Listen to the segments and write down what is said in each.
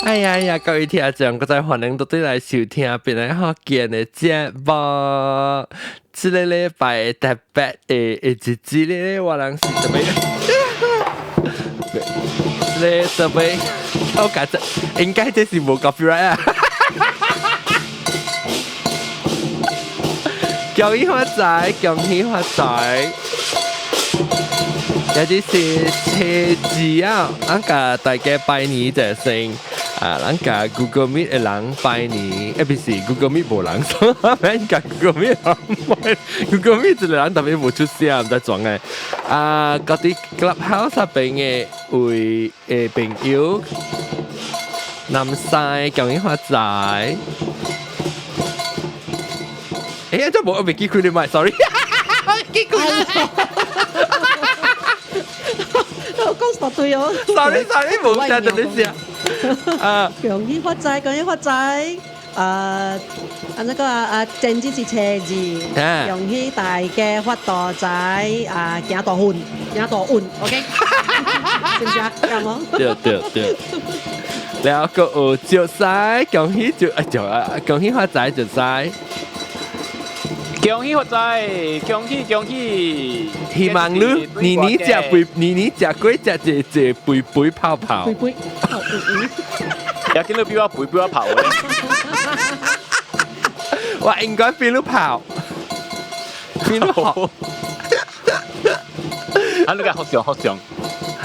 哎呀呀，各位聽眾，閣再歡迎倒轉來收聽邊個福建的節目。這个禮拜特別的日子咧，我人是特別，這个特別，我感覺應該這是無 copyright 啊。恭喜發財，恭喜發財！有啲是車子啊，咱共大家拜年就先啊，咱共 Google Meet 的人拜年，欸，不是 Google Meet 無人，咱共 Google Meet 人拜，Google Meet 一個人特別無出聲，毋知怎的。啊，閣佇 Clubhouse 入邊的位的朋友，南西恭喜發財。欸，這無我未記開你麥，sorry，記開你。我講實對哦。 sorry sorry，無聽到你聲。啊，恭喜發財，恭喜發財。啊，那個啊，前日是初二，恭喜大家發大財，啊，行大運，行大運，OK？是毋是啊？啱無？對對對。然後閣有石西，恭喜就啊就啊，恭喜發財石西。恭喜發財，恭喜恭喜！希望你年年食肥，年年食粿食濟濟肥肥泡泡。肥肥，也見到比我肥比我泡咧。我應該比你泡，比你泡。啊，你個學上學上。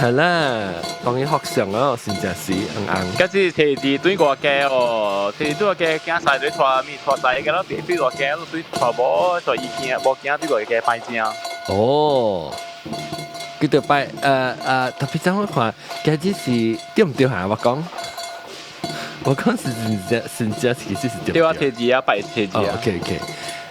係啦，講起學上哦，真正是硬硬。嗰次提子對外家哦，提子對外家驚晒對拖咪拖晒個咯，對對外家對拖無，所以驚無驚對外家拜正。哦，叫做拜特別怎我看，今日是對毋對嚇？我講，我講是真正真正其實是對。對啊，提子啊，拜提子啊。 OK OK。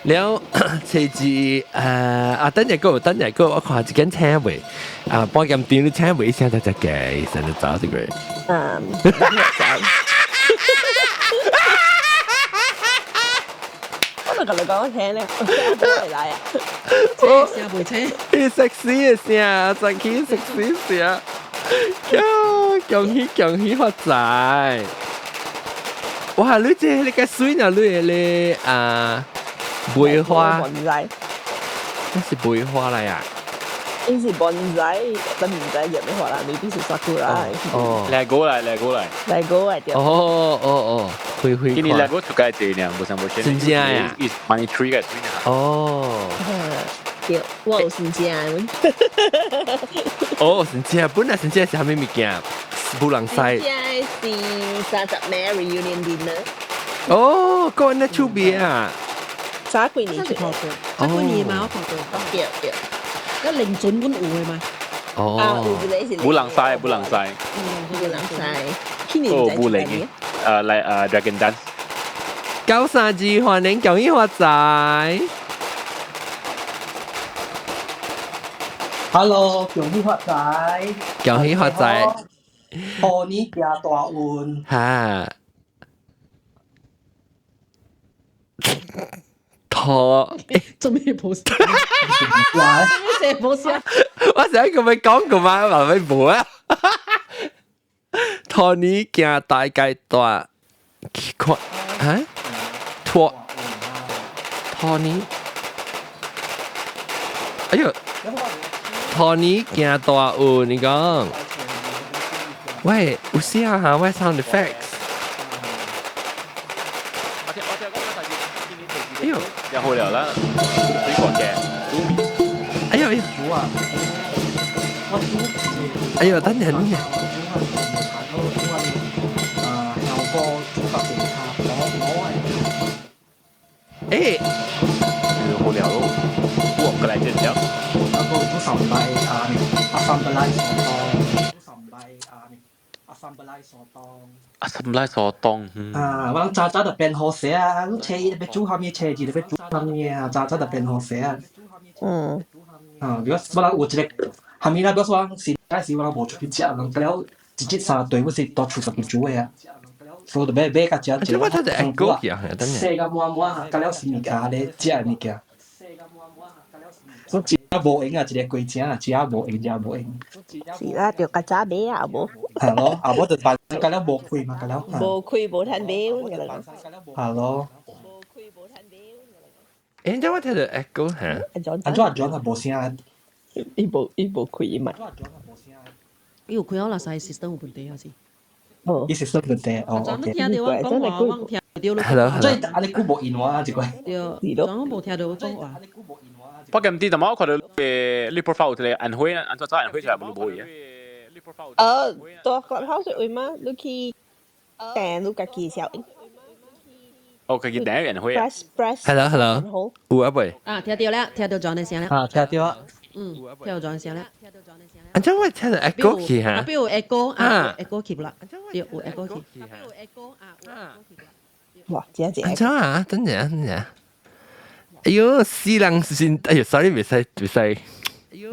了，車子啊，等一個，等一個，我看一間車位，啊，半點鐘你車位聲才才計，先就走這個。嗯，我就同你講聽咧，我嚟啊！聲袂清。伊 sexy 的聲，真起 sexy 聲，呀，恭喜恭喜發財！哇，你這你個水啊，你咧啊！梅花，盆那是梅花來啊！應是盆栽，但毋知叫咩花啦，未必是 sakura。哦，來過來，來過來，來過來對。哦哦哦，灰灰。今年來過出街濟呢，無想無想。真正呀？Money tree 個水呢？哦。對，我有真正。哦，真正，本來真正是啥物物件？無人知。真正是30暝 reunion dinner。哦，閣按呢趣味啊！早幾年看過，早幾年嘛，我看過。對對，一靈準阮有的嘛。哦。啊，有一個是。無人知，無人知。嗯，無人知。去年哦，無靈的，來Dragon Dance。932，歡迎恭喜發財。 Hello，恭喜發財。恭喜發財。兔年行大運。哈。托，做咩冇聲？做咩冇聲？我想咁樣講個嘛，話咩冇啊？兔年行大街大，看啊？托兔年，哎呦，兔年行大運，你講，喂，有聲嚇，喂，sound effects。哎呦，又好了啦，水果嘅，煮麵。哎呦哎呦，哎呦，等陣等陣。欸，好了咯，我過來這條。啊，什來所當？啊，我早早就變好勢啊！你初一欲煮啥物，初二就欲煮啥物啊？早早就變好勢啊！嗯。啊，如果我人有一個，蝦米啦？比如說是嗰時我人無出去食，人了一日三頓，我是到厝家己煮的啊。所以就買買較食這我睇就 echo 啊，等陣。洗甲滿滿，甲了是物件咧食的物件。所以食無閒啊，一個過程啊，食無閒，食無閒。是啦，著較早買啊，無。係咯，啊我就辦計了無開嘛，計了。無開無趁買，㗎啦。係咯。誒，點解我聽到 echo 嚇？安怎安怎安怎係無聲？伊無開嘛？伊有開好啦，使 system 有問題還是？無。伊 system 問題哦。昨你聽到我講話，我聽到你。 Hello，所以啊，你久無用我這個。對，昨我無聽到我講話。不過唔知，但我看到你 profile 有一個按火，按怎走按火出來無無去啊？到 Clubhouse 位嗎？你去訂你家己小。哦，家己訂按火啊 Press press。 Hello，Hello，有啊未？啊，聽到啦，聽到昨的聲啦。啊，聽到啊。嗯，聽到昨的聲啦。按怎我聽到 echo 去嚇？啊，比如 echo 啊，echo 去啦，對，有 echo 去。哇，真正。按怎啊？等陣，等陣。哎喲，死人先，哎喲，sorry，袂使袂使。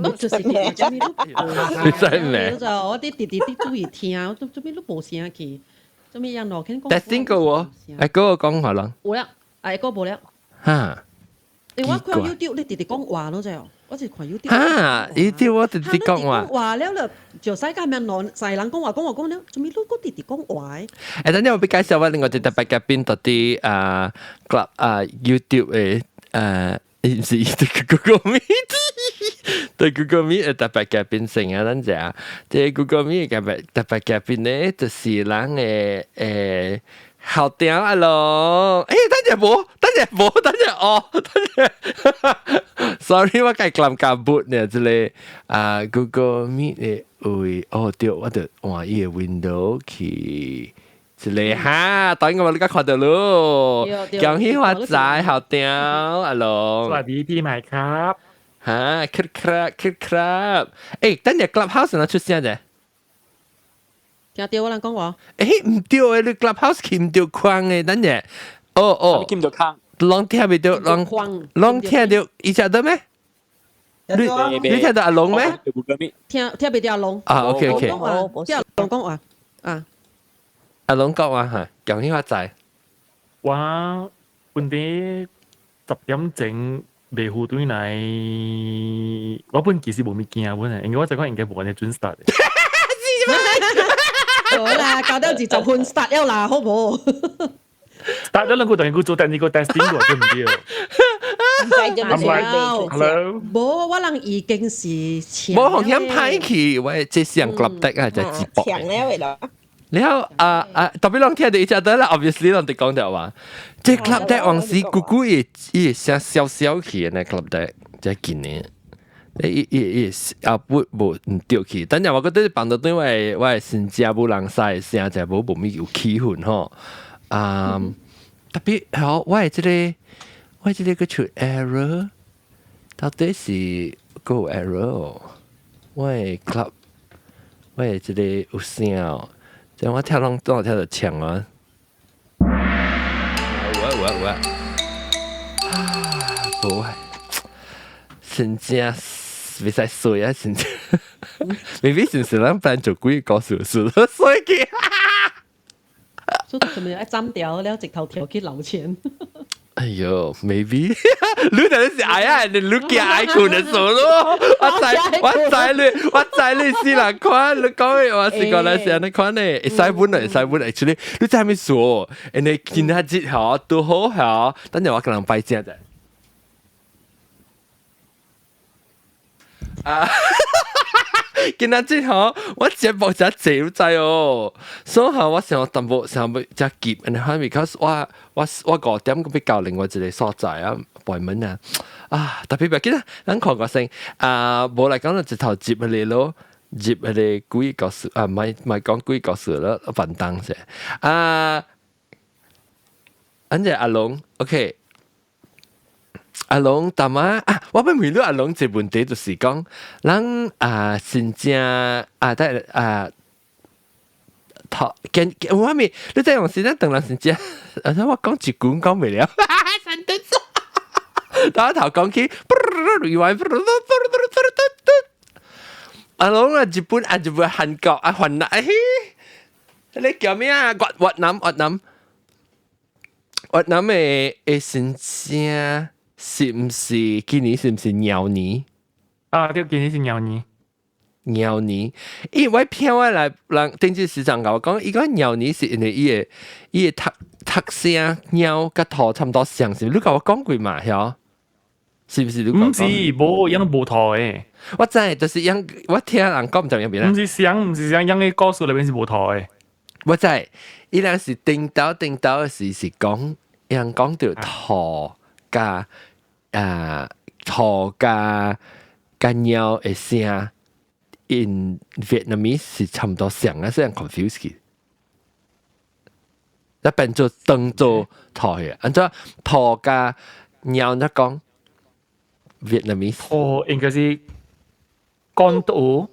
我就是做咩袂使咩？就我啲直直啲注意聽，做做咩都無聲去，做咩樣落肯講。 testing 過喎，echo 講話啦。有啦，啊 echo 無了。嚇！欸，我看 YouTube 你直直講話咯，就我是看 YouTube。嚇！YouTube 我直直講話。話了了，就使間面內世人講話講話講了，做咩你閣直直講話？誒，等陣我俾介紹我另外一個特別嘉賓，到底啊 club 啊 YouTube 的毋是 Google Meet，對 Google Meet 的特別嘉賓成啊，等陣，這 Google Meet 特別特別嘉賓咧，就是人的校長阿龍，欸，等陣無，等陣無，等陣哦，等陣，sorry，我計臨夾撥呢，這個啊 Google Meet 的位，哦對，我就換伊的 window 去。一個哈，等我你甲看到咯，恭喜發財，校長阿龍。 สวัสดีปีใหม่ครับ 哈，ครับครับครับครับ欸，等陣 Clubhouse 若出聲者？聽到我人講話？欸，毋對的，你 Clubhouse 去毋著框的，等陣，哦哦，去毋著框，攏聽袂著，攏攏聽著，伊食得咩？你你聽到阿龍咩？聽聽袂著阿龍。啊，OK OK。聽阿龍講話啊。阿龍講話嚇，恭喜發財。我本地10點鐘袂赴轉來，我本其實無物件本來，因為我就講應該無按呢準 start。好啦，9點20分 start 了啦，好無？ start 咗兩個等於做第二個 testing 過，對唔對？唔使 Hello，無，我人已經是無紅險歹去，我這是人 club 的啊，就直播。搶了啦。然後啊啊，特別攏聽到伊只得啦，obviously 攏佇講著話，這 club 的往時久久伊伊會聲小小去的呢 club 的，這近年。伊伊伊啊不無毋對去，等陣我覺得放到對我我的新加坡人使的聲就無無物有氣氛吼。啊，特別好，我的這個我這個閣出 error，到底是閣有 error 哦？我的 club 我的這個有聲哦，這我聽攏當我聽到搶啊！有啊有啊有啊！啊，無，真正袂使衰啊！真正，明明是是咱班做幾個數數都衰去。所以做咩愛斬掉了，直頭跳去樓錢。哎呦，maybe 你等是愛啊，你你驚愛睏的數咯。我知我知你，我知你是人款，你講的話是講來是按呢款的，會使本來會使本，actually 你知啥物數？因為今仔日吼拄好吼，等陣我共人拜正者。啊！今仔日吼，我節目真濟，你知哦。所以吼，我想淡薄想欲遮急，然後 because 我我我5點閣欲到另外一個所在啊，部門啊，啊特別欲緊啊，咱看個先啊，無來講就一頭接彼個咯，接彼個鬼故事啊，毋係毋係講鬼故事咯，便當者啊，按隻阿龍，OK。阿龍淡仔啊，我欲問你阿龍一個問題，就是講，咱啊真正啊，但啊，頭見我咪，你這樣時咱當人真正，啊，我講一句講袂了，神得打頭講起，阿龍啊，日本啊，日本韓國啊，越南，嘿，你叫咩啊？越越南越南越南的的先生。是毋是今年是毋是鳥年？啊，對，今年是鳥年。貓年，因為我聽我來人電子市場共我講，伊講貓年是因為伊個讀讀聲貓佮兔差毋多相似，你共我講過嘛？曉？是毋是你？毋是，無樣無兔的。我知，就是樣我聽人講毋知樣邊。毋是相，毋是相，樣个故事內面是無兔的。我知，伊人是頂頭頂頭的時是講，伊人講著兔佮啊兔佮佮貓的聲，in Vietnamese 是差毋多相啊，所以人 confuse 去。一變做當做兔的，按怎兔佮貓怎講？Vietnamese 兔應該是 con 兔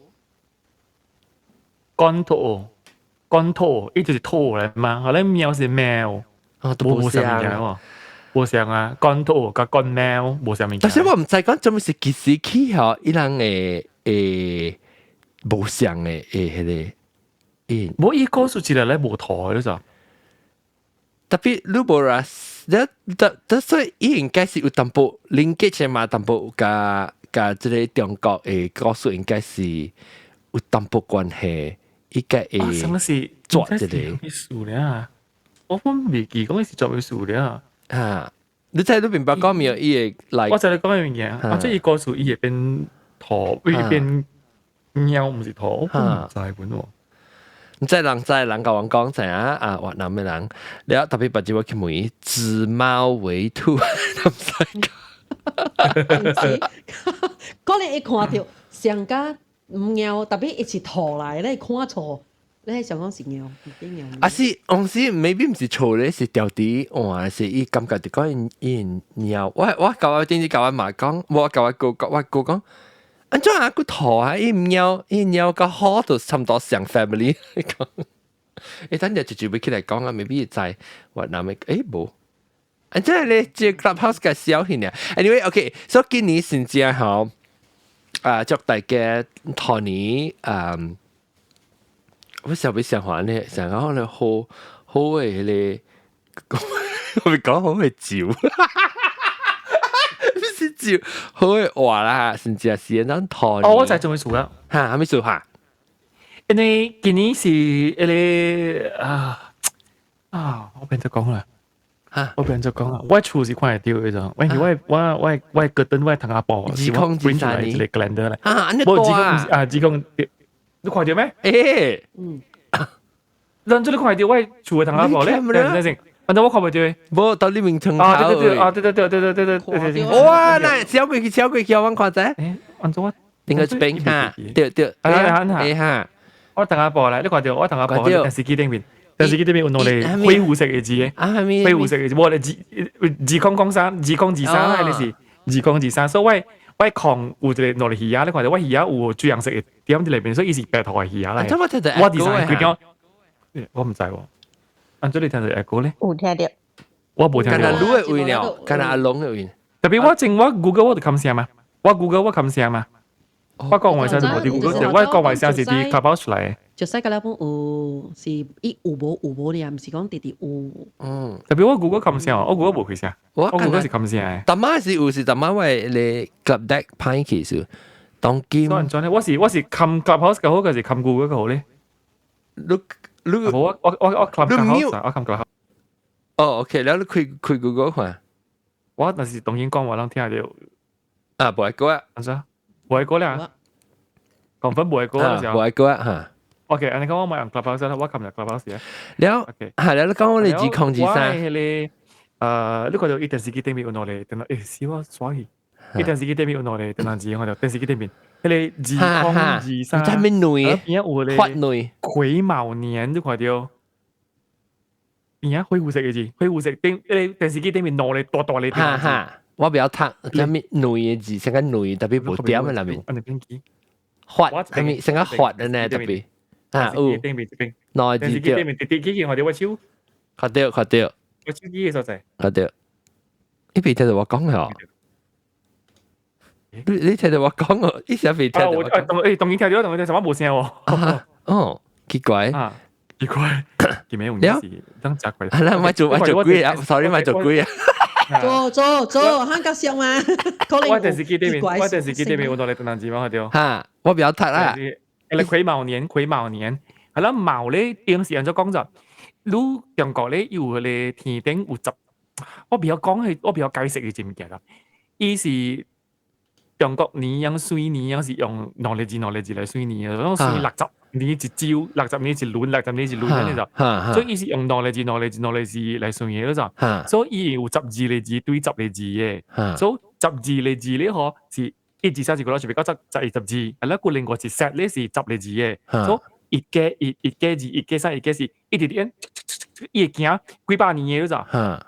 ，con 兔，con 兔，伊就是兔來嘛。後來貓是貓，哦，都無啥物件喎，無像啊，con 兔佮 con 貓無啥物件。但是我毋知講做麼是幾時起吼，伊人會會無像的會彼个會。無伊故事一個咧無兔的，你知？特別你無啦，你得得所以伊應該是有淡薄連結起嘛，淡薄佮佮這个中國的故事應該是有淡薄關係，應該會。什麼是做這個意思咧？我本未記講是做咩事咧。啊，你知你明白講沒？伊會來，我知你講咩物件，啊，這伊故事伊會變兔，會變貓，毋是兔，我毋知本喎。毋知人知人共我講知影啊，越南的人，了特別別日我去問，指貓為兔，毋知講。可能伊看著上加毋貓，特別伊是兔來，你看錯，你係想講是貓，毋是貓。啊是，當時 maybe 毋是錯咧，是調佇換，是伊感覺就講伊貓。我共我頂次共我媽講，我共我哥講，我哥講。按怎啊個兔啊？伊貓伊貓佮虎都差毋多相 family 講。欸，等陣就就欲起來講啊，maybe 在越南的，欸無。按怎咧？這 Clubhouse 嘅消息呢？Anyway，OK，所以今年真正吼，啊，祝大家兔年，嗯，我想欲想話呢，想講咧好好的彼个，我欲講好的酒。毋是酒，好的話啦，甚至是咱兔年。哦，我知做咩事啦？哈，啥物事哈？因為今年是彼个啊啊，我變做講啦。哈，我變做講啦，我厝是看會著彼種，我我我我個燈我窗仔布， 2023年一個 calendar 來。啊，按呢無大啊，二空你看著咩？欸，嗯，咱這你看會著我厝的窗仔布咧？等陣先，反正我看袂著。無到你面床頭。啊，對對對，啊對對對對對對對對。哇，那小鬼去小鬼去，我看者。欸，按怎我？應該這邊哈，對對。啊啊欸哈，我窗仔布來，你看著我窗仔布電視機頂面。電視機頂面有兩个灰紅色的字，灰紅色的字，無咧二2003，2023啊，你是2023，所以我我看有一个兩个魚仔，你看著我魚仔有水紅色的點佇內面，所以伊是白兔的魚仔來。我第三個幾我毋知喎。按怎你聽著 echo 咧？有聽著。我無聽著。敢若你的位了，敢若阿龍的位。特別我前我 Google 我就冚聲嘛，我 Google 我冚聲嘛。我講話聲是無佇 Google，我講話聲是佇 Clubhouse 出來。就使個了本有是伊有無有無咧，毋是講直直有。嗯，特別我 Google 冚聲，我 Google 無開聲，我 Google 是冚聲的。逐擺是有時，逐擺我咧 Club Deck 歹去是當今。按怎咧？我是冚 Clubhouse 較好，還是冚 Google 較好咧？你你無我我我我冚 Clubhouse，我冚 Clubhouse。哦，OK，了你開開 Google 看。我若是當今講話，人聽著。啊，無愛過啊。按怎？無愛過啦。講分無愛過啊。無愛過啊，嚇。 OK，按呢講我莫用 Clubhouse 啦，我冚入 Clubhouse 啊。了，係了，你講我哋2023。彼个，你看著伊電視機頂面有兩個電腦，欸，死我刷去。伊電視機頂面有兩個電腦字，看著電視機頂面，彼个2023。啥物年？邊仔有个發年。癸卯年，你看著。邊仔灰紅色的字，灰紅色頂，彼个電視機頂面兩个大大个電腦字。哈哈，我袂曉讀，啥物年的字，成個年特別無點的內面。發，啥物成個發的呢？特別。啊有。頂面這邊。兩個字電視機頂面直直去看著我手。看著看著。我手機的所在。看著。你未聽著我講哦？你聽著我講哦？你啥未聽著我講？當當然聽著，當然聽，啥物無聲喎？哦，奇怪。啊，奇怪。今暝有影是當食過。啊，咱莫做莫做鬼啊！sorry，莫做鬼啊！做做做，喊較俗嘛。我電視機頂面，我電視機頂面有兩个電腦字嘛，看著。哈，我袂曉讀啦。係癸卯年，癸卯年，係啦，卯咧，當時人就講就，你中國咧有個天頂有十，我比較講係，我比較解釋嘅物件啦。伊是中國年樣算年樣是用農曆字農曆字來算年，攏算60年一周，六十年一輪，六十年一輪咁樣就，所以伊是用農曆字農曆字農曆字來算嘅，就，所以伊有12個字對10個字嘅，所以十二個字咧嗬是一二三四五六七八九十十一十二，啊，那個另外一 set 咧是十個字嘅，所以一加一，一加二，一加三，一加四，一直點，伊會行幾百年嘅就，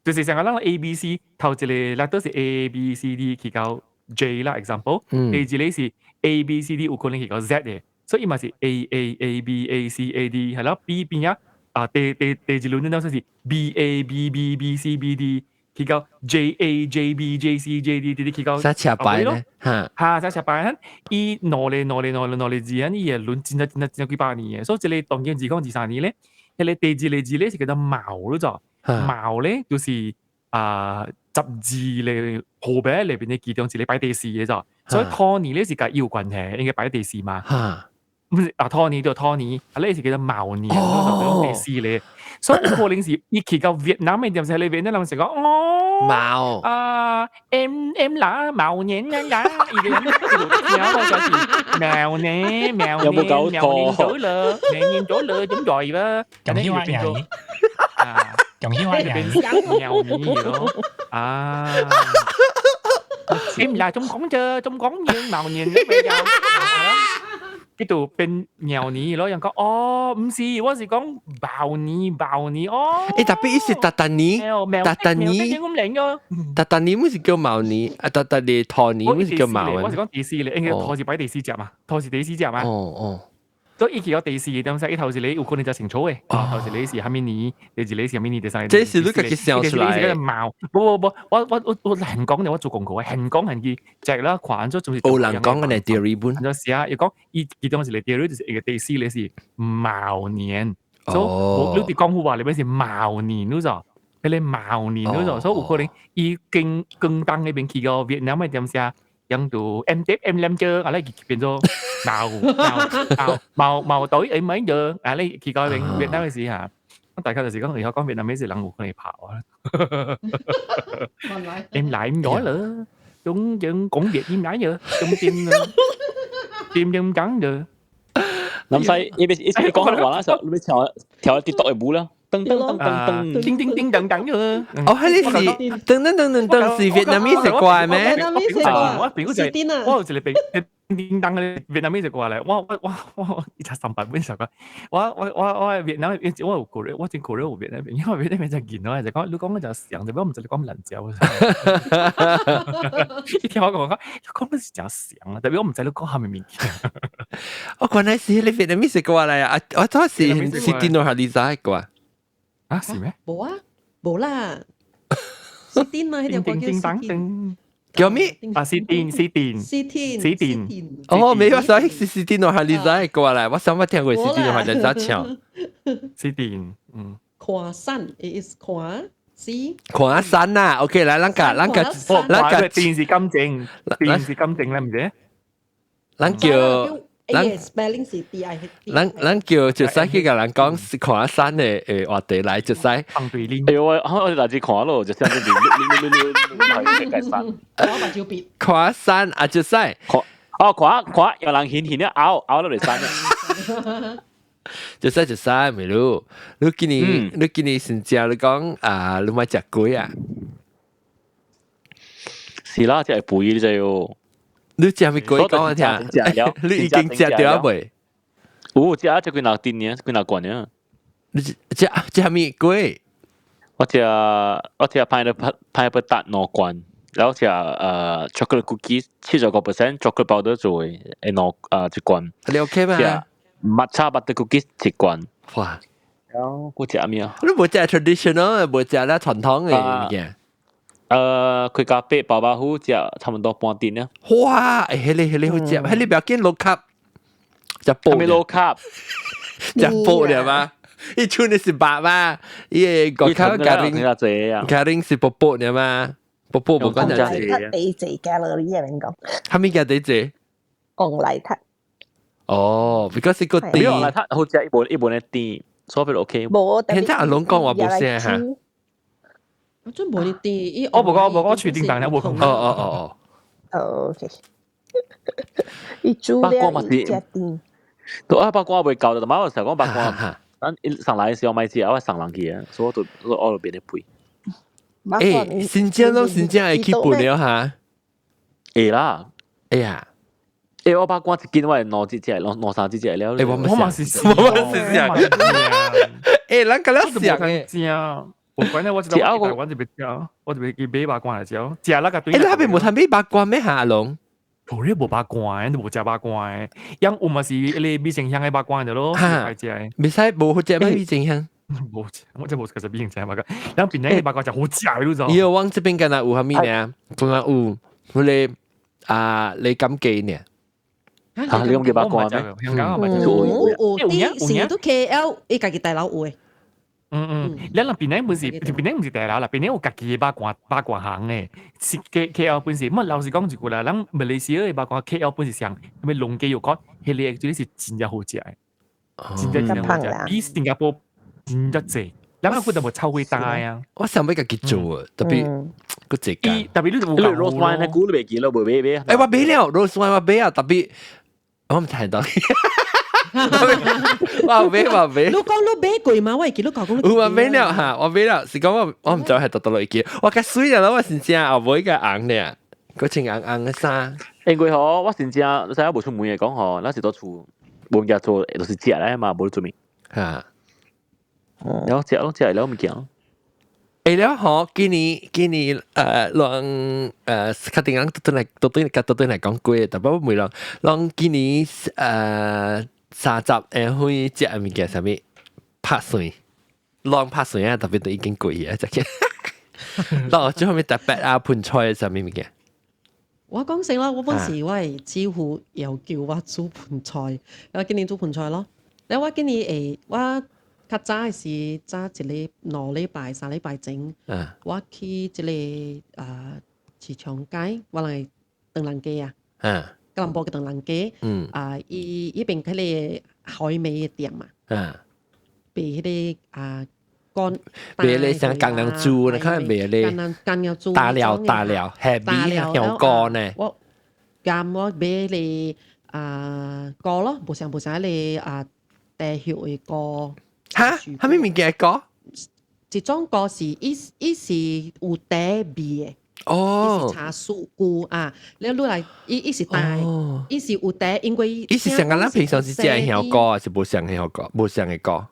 就是像個咱 A B C 頭一個 letter 是 A B C D 去到 J 啦，example，第二個是 A B C D 有可能去到 Z 嘅，所以伊嘛是 A A A B A C A D 係啦，B 邊啊，啊第二輪那就是 B A B B B C B D 去到 J A J B J C J D 直直去到啥車牌咧？嚇嚇，啥車牌？伊兩個兩個兩個兩個字，伊會輪真正真正真幾百年嘅，所以這個當今2023年咧，彼個第二個字咧是叫做卯咯，就卯咧就是啊十字咧號碼裏邊嘅其中一個擺第四嘅就，所以兔年咧是佮伊有關係，應該擺第四嘛。唔是啊，兔年就兔年，啊咧是叫做卯年，就第四咧。所以有可能是伊去到越南嘅，就是咧越南人是講哦，卯啊，em là 卯年呀呀，伊個人就聽我就是卯年卯有冇搞年卯年錯到了，卯年到了點來啦？咁喜歡人，啊，咁喜歡人，卯年咯，啊，em là 中講啫，中講嘢卯年比較。叫做變卯年咯，人講哦，唔是，我是講卯年卯年哦。欸，特別伊是達達年，達達年咁靚咯。達達年唔是叫卯年，啊達達年兔年唔是叫卯我是講第四咧，應該兔是擺第四隻嘛，兔是第四隻嘛。哦哦。所以伊去到第四點先，伊頭一個有可能就清楚嘅。頭一個是蝦米年，第二個是蝦米年，第三個。這是你家己想出來。卯，不不不，我難講嘅，我做功課，難講係佢就啦，看咗就是。有人講嘅 theory 本。就寫，伊講伊其中一個 theory 就是一個第四個是卯年，所以你佇廣府話裏邊是卯年，你知？彼個卯年，你知？所以有可能伊經廣東嗰邊去到越南嘅點寫。樣度 em tiếp em làm chưa 啊，你變做卯卯卯卯隊em mấy giờ 啊，你去到邊越南嘅時嚇，我大概就是講以後講越南咩事，人有可能跑啊。Em lại em nói nữa, chúng chúng cũng Việt em nói nữa, chúng tim tim chân trắng nữa。林西，你別你講開話啦，時候你別跳跳 TikTok 嘅舞啦，噔噔噔噔噔，叮叮叮噔噔嘅。哦，係你是噔噔噔噔噔是越南語食過咩？越南語食過，我朋友就我有一個朋叮叮當嘅越南語食過嚟，我一查三百本時候，我越南我有過我真過有越南，因為越南就見到就講你講嘅就像，就我唔知你講蘭椒。一聽我講講，講的是真像啊，特別我唔知你講蝦米物件。我原來是你越南語食過嚟啊！我當時是電腦下你知過。啊，是咩？無啊，無啦。是電嘛？彼條歌叫叮當叮。叫咩？啊，是電是電是電是電。哦，沒有，所以是電腦下你知過嚟，我想我聽過是電腦下你知唱。是電，嗯。看山，it is 看是。看山啊，OK，來，咱個咱個咱個電是金正，電是金正咧，唔是？咱叫。咱 spelling 是 D I。咱叫就使去共人講是看山的誒話題來就使。哎呦，我大致看咯，就像這邊，你你你山。我目睭閉。看山啊，就使。看哦，看看有人顯顯咧拗拗落嚟山嘅。就使就使，咪咯。你今年先食你講啊，你欲食粿啊？是啦，食會肥你知哦。你食咩粿講我聽？你已經食著未？有食啊，食幾若斤爾，幾若罐爾。你食食咩粿？我食 pineapple tart 兩罐，然後食chocolate cookies 75% chocolate powder 做的，兩一罐。你 OK 嗎？食 matcha butter cookies 一罐。哇！然後我食咩啊？你無食 traditional，無食咧傳統的物件。開咖啡包包糊食差唔多半斤啊。哇！欸，彼個好食，彼個不要緊 low carb，食補。咩 low carb？食補了嗎？伊剩的是肉嘛，伊個外口家庭家庭是薄薄的嘛，薄薄無講就第濟 calorie 啊，免講。啥物叫第濟？黃梨撻。哦，because 個沒有啦，它好食一半一半的甜，所以 OK。無，現在阿龍講話無聲嚇。我真無你甜，我無講，無講，厝頂當了無講。哦哦哦哦。哦，OK。伊煮了伊食甜。都啊，八卦未夠，但係我成日講八卦，咱一上來的時候買食，我送人去啊，所以我就我就變得配。欸，新疆攏新疆會去歕了哈？會啦。哎呀，欸，我八卦一斤我會兩隻隻，兩兩三隻隻了。欸，我我嘛是，我嘛是想。欸，咱個了想欸。我反正我知道，我就別食，我就別去買肉乾來食，食那個對。欸，你那邊無通買肉乾咩哈，阿龍？無你無肉乾，你無食肉乾，樣有嘛是彼个米線香的肉乾著咯，愛食的。袂使無好食咩米線香？無，我真無食米線香肉乾，樣檳城的肉乾食好食，你知？伊有往這邊敢若有啥物呢？敢若有彼個啊，李錦記呢？嚇，你講嘅肉乾咩？香港嘛，有有啲成日都 KL，伊家己大樓有的。嗯嗯，咱人檳城本是檳城毋是大樓啦，檳城有家己的肉乾肉乾行的，是 KL 本是，乜老實講一句啦，咱馬來西亞的肉乾 KL 本是上，啥物龍記又講，彼个就是真正好食的，真正真正好食，比新加坡真正濟，咱個都無超過大啊。我想欲家己做，特別閣濟間，特別你你 rose wine 那股你袂記咯，無買買。欸，我買了 rose wine 我買啊，特別我毋知道。我買我買。你講你買過嗎？我會記你講講。有我買了哈，我買了，是講我我毋知係倒倒落去，我較媠啦，我真正後尾個紅咧，閣穿紅紅的衫。因為吼，我真正你知影無出門的講吼，咱是佇厝無物件做，就是食來嘛，無出面。哈。然後食攏食會了物件。會了吼，今年今年人較定人倒轉來倒轉來倒轉來講過，但不過問人，人今年30下歲食的物件啥物拍算，攏拍算啊，特別都已經過去啊，食嘅。啷最後面特別啊，盆菜啥物物件？我講先啦，我本時我係幾乎又叫我煮盆菜，我今年煮盆菜咯。你我今年我較早的時早一個2禮拜3禮拜前，我去一個市場街，我來唐人街啊，吉隆坡嘅唐人街，啊，伊伊邊彼个海味的店啊，賣彼个啊乾賣咧像橄欖豬，你看賣咧橄欖橄欖豬，大料大料，蝦米香膏呢。我監我買咧啊膏咯，無像無像彼个啊茶葉的膏。哈？啥物物件膏？這種膏是伊伊是有茶味的。哦，伊是茶樹菇啊，你落來伊伊是大，伊是有茶，因為伊是像咱平常時食的香膏，還是無像的香膏？無像的膏？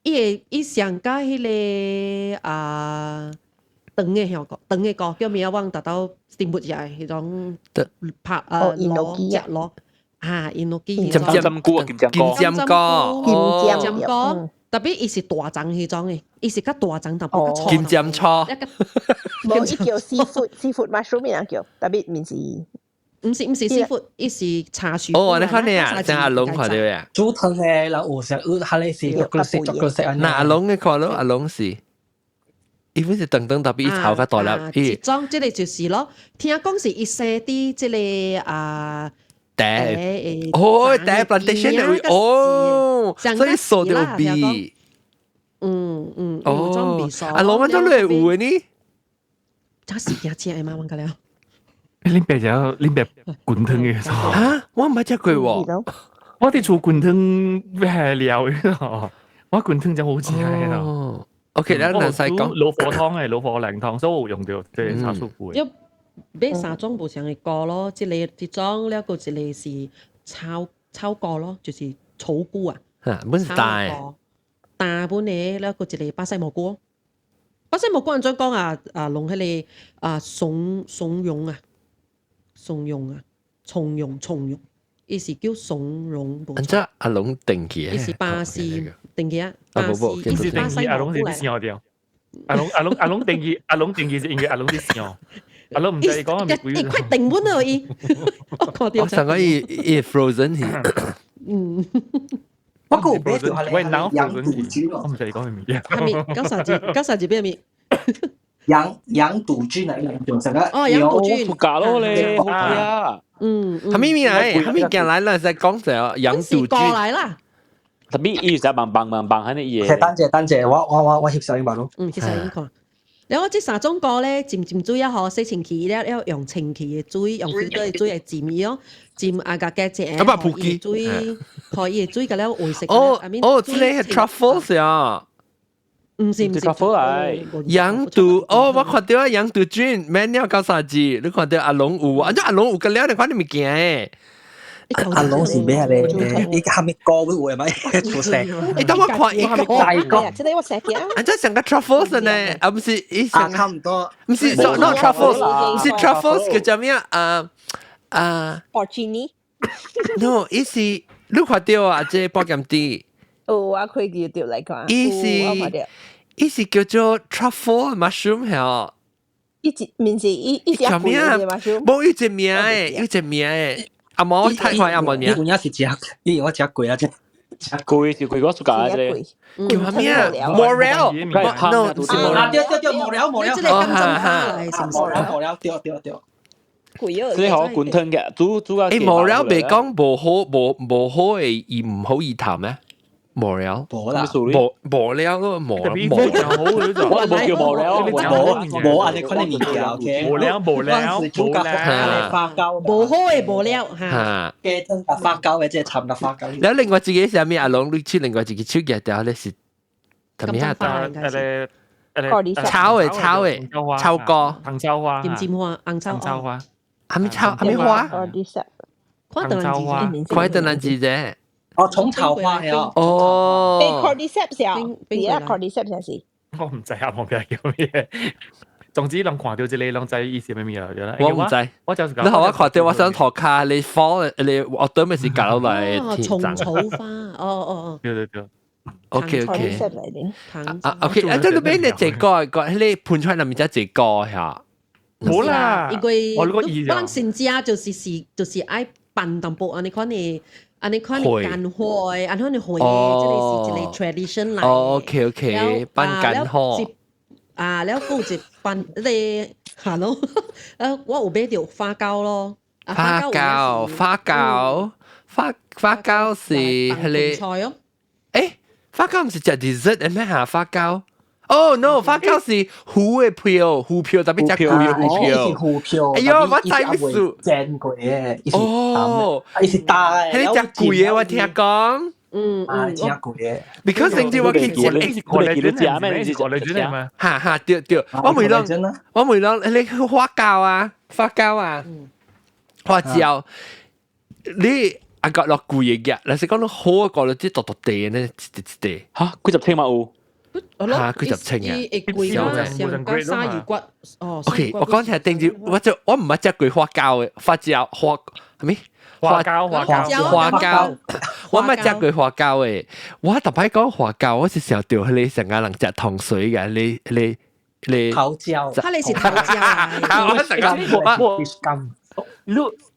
伊會伊上佮彼个啊長的香膏，長的膏叫咩啊？我達到定不食的彼種拍啊螺食螺啊，伊諾基金針菇、金針菇、金針菇、金針菇。特別伊是大欉彼種的，伊是較大欉淡薄較粗。金針粗。無，伊叫 seafood mushroom 啊叫，特別毋是。毋是毋是 seafood，伊是茶樹。哦，你看你啊，像阿龍看著啊。煮湯的，然後有時有哈咧是巧克力色、巧克力色啊。那阿龍你看咯，阿龍是，伊本是長長特別伊頭較大粒。一種這个就是咯，聽講是伊生佇這个啊。茶，哦，茶 plantation 的位，哦，所以數著味。嗯嗯，哦，啊，老闆都你會有的呢？這是驚食的嗎？我講了。恁爸食恁爸滾湯的？哈，我毋捌食過喎。我佇厝滾湯咩料的？我滾湯真好食的。哦，OK，咱兩使講老火湯的老火靚湯，所以我用著這個茶樹菇的。買三種無相的菇咯，一个一種，了閣一個是草草菇咯，就是草菇啊。哈，本是大的。大本的，了閣一個巴西蘑菇。巴西蘑菇按怎講啊？啊，弄彼个啊，松松茸啊，松茸啊，松茸松茸，伊是叫松茸。按怎阿龍定去？伊是巴西定去啊，巴西伊是巴西阿龍是笑掉。阿龍阿龍阿龍定去，阿龍定去是因為阿龍是笑。阿龍毋知伊講係咪伊快定穩了伊，我看著。我上個伊伊 frozen 去。嗯。我閣有買著喂，羊肚菌我毋知伊講係物件。係咪？九三字，九三字咩物？羊羊肚菌啊，羊肚啥個？哦，羊肚菌。假咯咧，好啊。係咪咪嚟？係咪行來啦？在講就羊肚菌過來啦。特別伊就幫幫幫幫喺啲嘢。等陣等陣，我翕相吧咯。嗯，翕相看。然後這三種膏咧，浸浸水啊，嗬，洗清氣了，要用清氣的水，用水的水來浸伊哦，浸啊個加隻，啊不，水，可以水個了會食。哦哦，這個係 truffles 啊。唔是唔是 truffle 嚟。羊肚哦，我看到啊，羊肚菌，免了九三字，你看到阿龍有啊？阿龍有個了，你看你物件誒。阿龍是咩咧？伊個蝦米膏會有咪出聲？欸，等我看伊個大個，這個我食嘅。啊，這像個 truffles 呢？啊，不是，伊啊，差唔多，唔是，not truffles，是 truffles 叫做咩啊？啊，porcini。 No，伊是你看到啊？這保險啲。哦，我開 YouTube 來看。伊是叫做 truffle mushroom 係。伊一面是伊伊隻叫咩啊？無伊隻名誒，伊隻名誒。阿毛太快阿毛名。伊有影是食，伊我食過啊，食貴是貴我出價啫。叫咩啊？Morel，no，是 Morel，對對對，Morel Morel，這個金針花嚟，是唔是？Morel Morel，對對對。貴啊！這好滾湯嘅，煮煮啊。誒，Morel 別講無好無無好嘅，伊唔好意頭咩？Morel，無啦，無無了咯，無無。我冇叫無了，無無按呢款的物件，OK。無了無了，主角發酵，無好的無了嚇。雞湯甲發酵的，這摻甲發酵。然後另外一個是啥物？阿龍，你去另外一個手舉掉咧是，啥物啊？炒的炒的炒膏，糖椒花，金針花，紅草花，啥物炒？啥物花？看到花，看到難字啫。哦，蟲草花係哦。哦。 Cordyceps 啊，係啊，Cordyceps 是。我唔知啊，我唔記得叫咩。總之，人看到這個，人知意思咩物啊？我唔知。我就是你好，我看到我想塗卡，你放你我等咪是搞落來。蟲草花，哦哦哦。對對對。 OK OK。啊 OK，啊，這裏邊你這個個，迄個噴出來咪只這個嚇。冇啦，因為我嗰個我人先食就是是就是愛拌淡薄，按呢款的。按呢款的乾貨，按呢款的貨，這個是一個 tradition 來。哦，OK OK，拌乾貨。啊，了閣有一拌你哈咯，我有買著花膠咯。花膠，花膠，花花膠是彼個。菜哦。欸，花膠毋是食 dessert 的咩嚇？花膠。哦，no，花膠是糊的票，糊票特別食貴的糊票。糊票。哎喲，我知意思。煎過的，哦，伊是大的。彼個食貴的，我聽講。真貴的。 Because 甚至我去食，你記得食咩？你是過來卷咩？哈哈，對對，我問攏，我問攏，彼個花膠啊，花膠啊，花椒，你啊覺落貴的嘅，若是講你好個落啲獨獨地呢，一一地。嚇，幾十千嘛有？嚇，幾十千啊！貴啦，上加鯊魚骨哦。 OK，我講起定住，我就我唔捌食過花膠的，花椒花係咪？花膠花膠花膠，我捌食過花膠的。我逐擺講花膠，我是想到彼個上個人食糖水嘅，你你你桃膠，佢哋是桃膠啊！我成個我你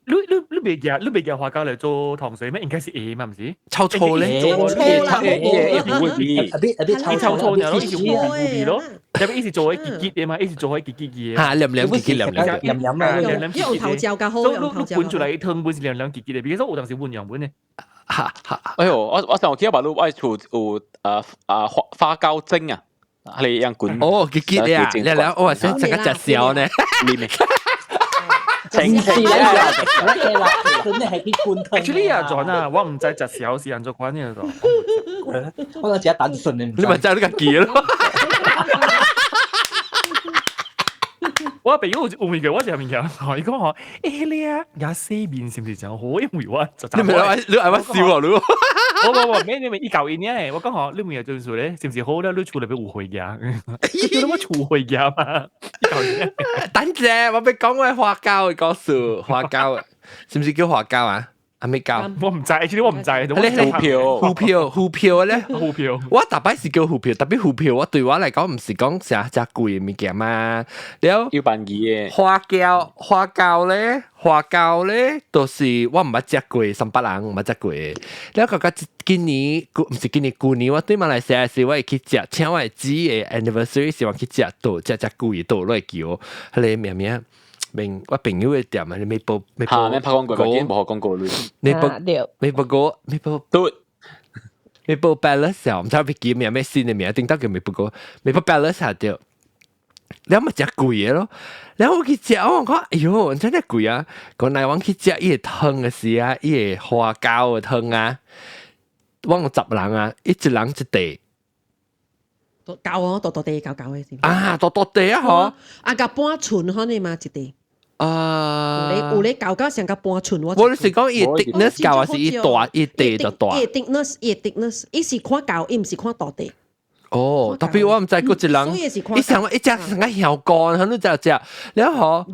你你你袂夾你袂夾花膠嚟做糖水咩？應該是會嘛，毋是？臭臭咧，臭啦，啊啲啊啲臭臭臭，然後伊是糊糊味咯，特別伊是做開結結的嘛，伊是做開結結嘅。嚇，黏黏結結黏黏黏黏啊，黏黏用桃膠較好，所以你你滾出來湯本是黏黏結結的，比如說有當時混樣本的。哈哈，哎喲，我上次我愛厝有花花膠蒸啊，係樣滾。哦，結結的啊，了了，我想成個食燒呢。清清啦，真係去滾湯。 Actually 啊，John 啊，我毋知食燒是按怎款嘅咯。我只單純的，你咪知你家己咯。我朋友有問過我一個物件，伊講吼，欸你啊，也洗面是毋是真好？因為我就你咪你愛我笑啊你？無無無，咩你咪伊教伊爾，我講吼，你咪就是咧，是毋是好咧？你厝內邊有血壓，叫你我厝血壓嘛？伊教伊。等陣，我欲講我花膠的故事，花膠，是毋是叫花膠啊？還沒膠？我毋知，其實我毋知。你胡票，胡票，胡票咧？胡票。我逐擺是叫胡票，特別胡票，我對我來講毋是講啥誠貴的物件嘛。了，要辦嘅。花膠，花膠咧，花膠咧，就是我毋捌食過，三百人毋捌食過。了，覺覺今年，毋是今年，舊年我對馬來西亞時，我會去食，請我的姊的 anniversary 時，我去食倒，食食貴倒落來叫，彼個名名。明我朋友嘅店啊，你 Maple Maple 嚇，免拍廣告，見無廣告類。 Maple Maple 哥 Maple 對 Maple Palace 啊，毋知欲記名咩新嘅名，頂到叫 Maple 哥 Maple Palace 啊對。你咪食貴嘅咯，然後我去食，我講，哎喲，真係貴啊！講來我去食伊個湯嘅時啊，伊個花膠嘅湯啊，我有10人啊，一人一塊。夠哦，大大塊夠夠嘅是。啊，大大塊啊，嗬！啊，共半寸可能嘛一塊。啊！有咧夠夠成個半寸我。我是講伊 thickness 夠還是伊大伊塊就大？伊 thickness 伊 thickness，伊是看厚，伊毋是看大塊。哦，特別我毋知閣一人，伊想一隻成個香乾，響度就食，然後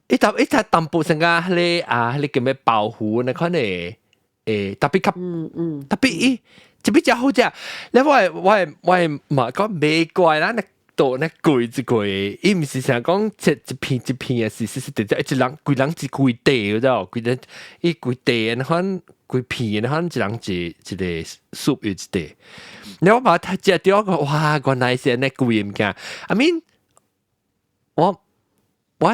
伊特一隻淡薄成個彼個啊，彼個叫咩包袱那款的，特別較，特別伊這比較好食。你我嘛講袂怪啦，那多那貴一貴，伊毋是成講切一片一片的，是是是直接一人規人一規塊，知道？規人伊規塊那款規片那款一人一一個 soup 一塊。你我把它食掉個，哇！原來是按呢貴物件。I mean，我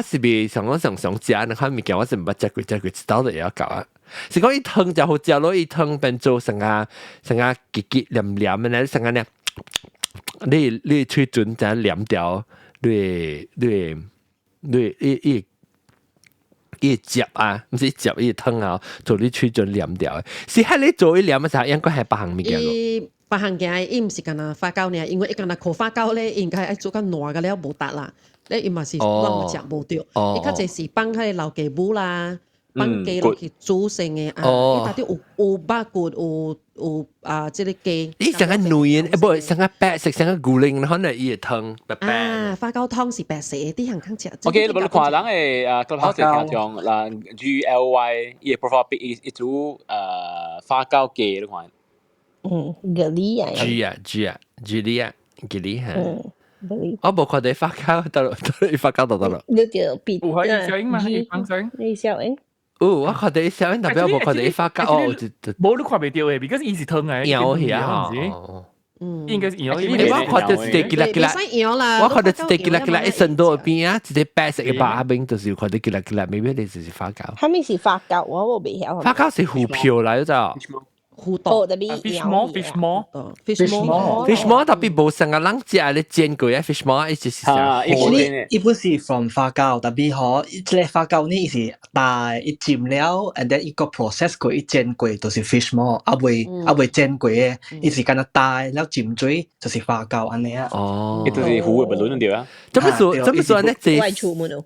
是袂想講常常食那款物件，我是毋捌食過，食過一道就會曉搞啊。是講伊湯就好食咯，伊湯變做成個成個結結黏黏的，成個呢，你喙唇就黏掉，你你你伊伊伊汁啊，毋是汁伊湯啊，做你喙唇黏掉。是喺你做伊黏的時候，應該係別項物件咯。別項嘅，伊毋是干焦發酵爾，因為伊干焦靠發酵咧，應該愛煮較爛個了無值啦。咧伊嘛是攏食無著，伊較濟是放彼個老雞母啦，放雞落去煮成的啊。伊內底有肉骨，有啊，這個雞。伊成個軟，無成個白色，成個牛奶，可能伊會湯白白。啊，發酵湯是白色的，佇香港食。 OK，你無你看人的啊，Clubhouse 聽眾啦，GLY 伊的 profile pic 伊煮發酵雞，你看。嗯，咖喱啊。 G 啊 G 啊 G 哩啊，吉哩哈。嗯，咖喱。我無看到發酵得咯，得發酵就得咯。你就變。有係小英嘛？伊放上。你小英。有，我看到小英，特別我無看到發酵哦，就無你看袂著的，because 伊是湯來。搖起啊！嗯，應該是搖。我看到一個吉啦吉啦，我看到一個吉啦吉啦，一身多邊啊，一個白色的肉邊，就是看到吉啦吉啦，maybe 你就是發酵。啥物是發酵？我無袂曉。發酵是浮漂來就。糊豆，fish maw fish maw fish maw fish maw 特別無成個人食咧煎過啊 fish maw 伊就是啥？伊本是 from 發酵，特別嗬，這個發酵呢，伊是大伊浸了，and then 伊個 process 過，伊煎過就是 fish maw，啊未煎過的，伊是干焦焦了浸水就是發酵按呢啊。哦，伊就是糊的不論對啊。這麼說，這麼說呢？這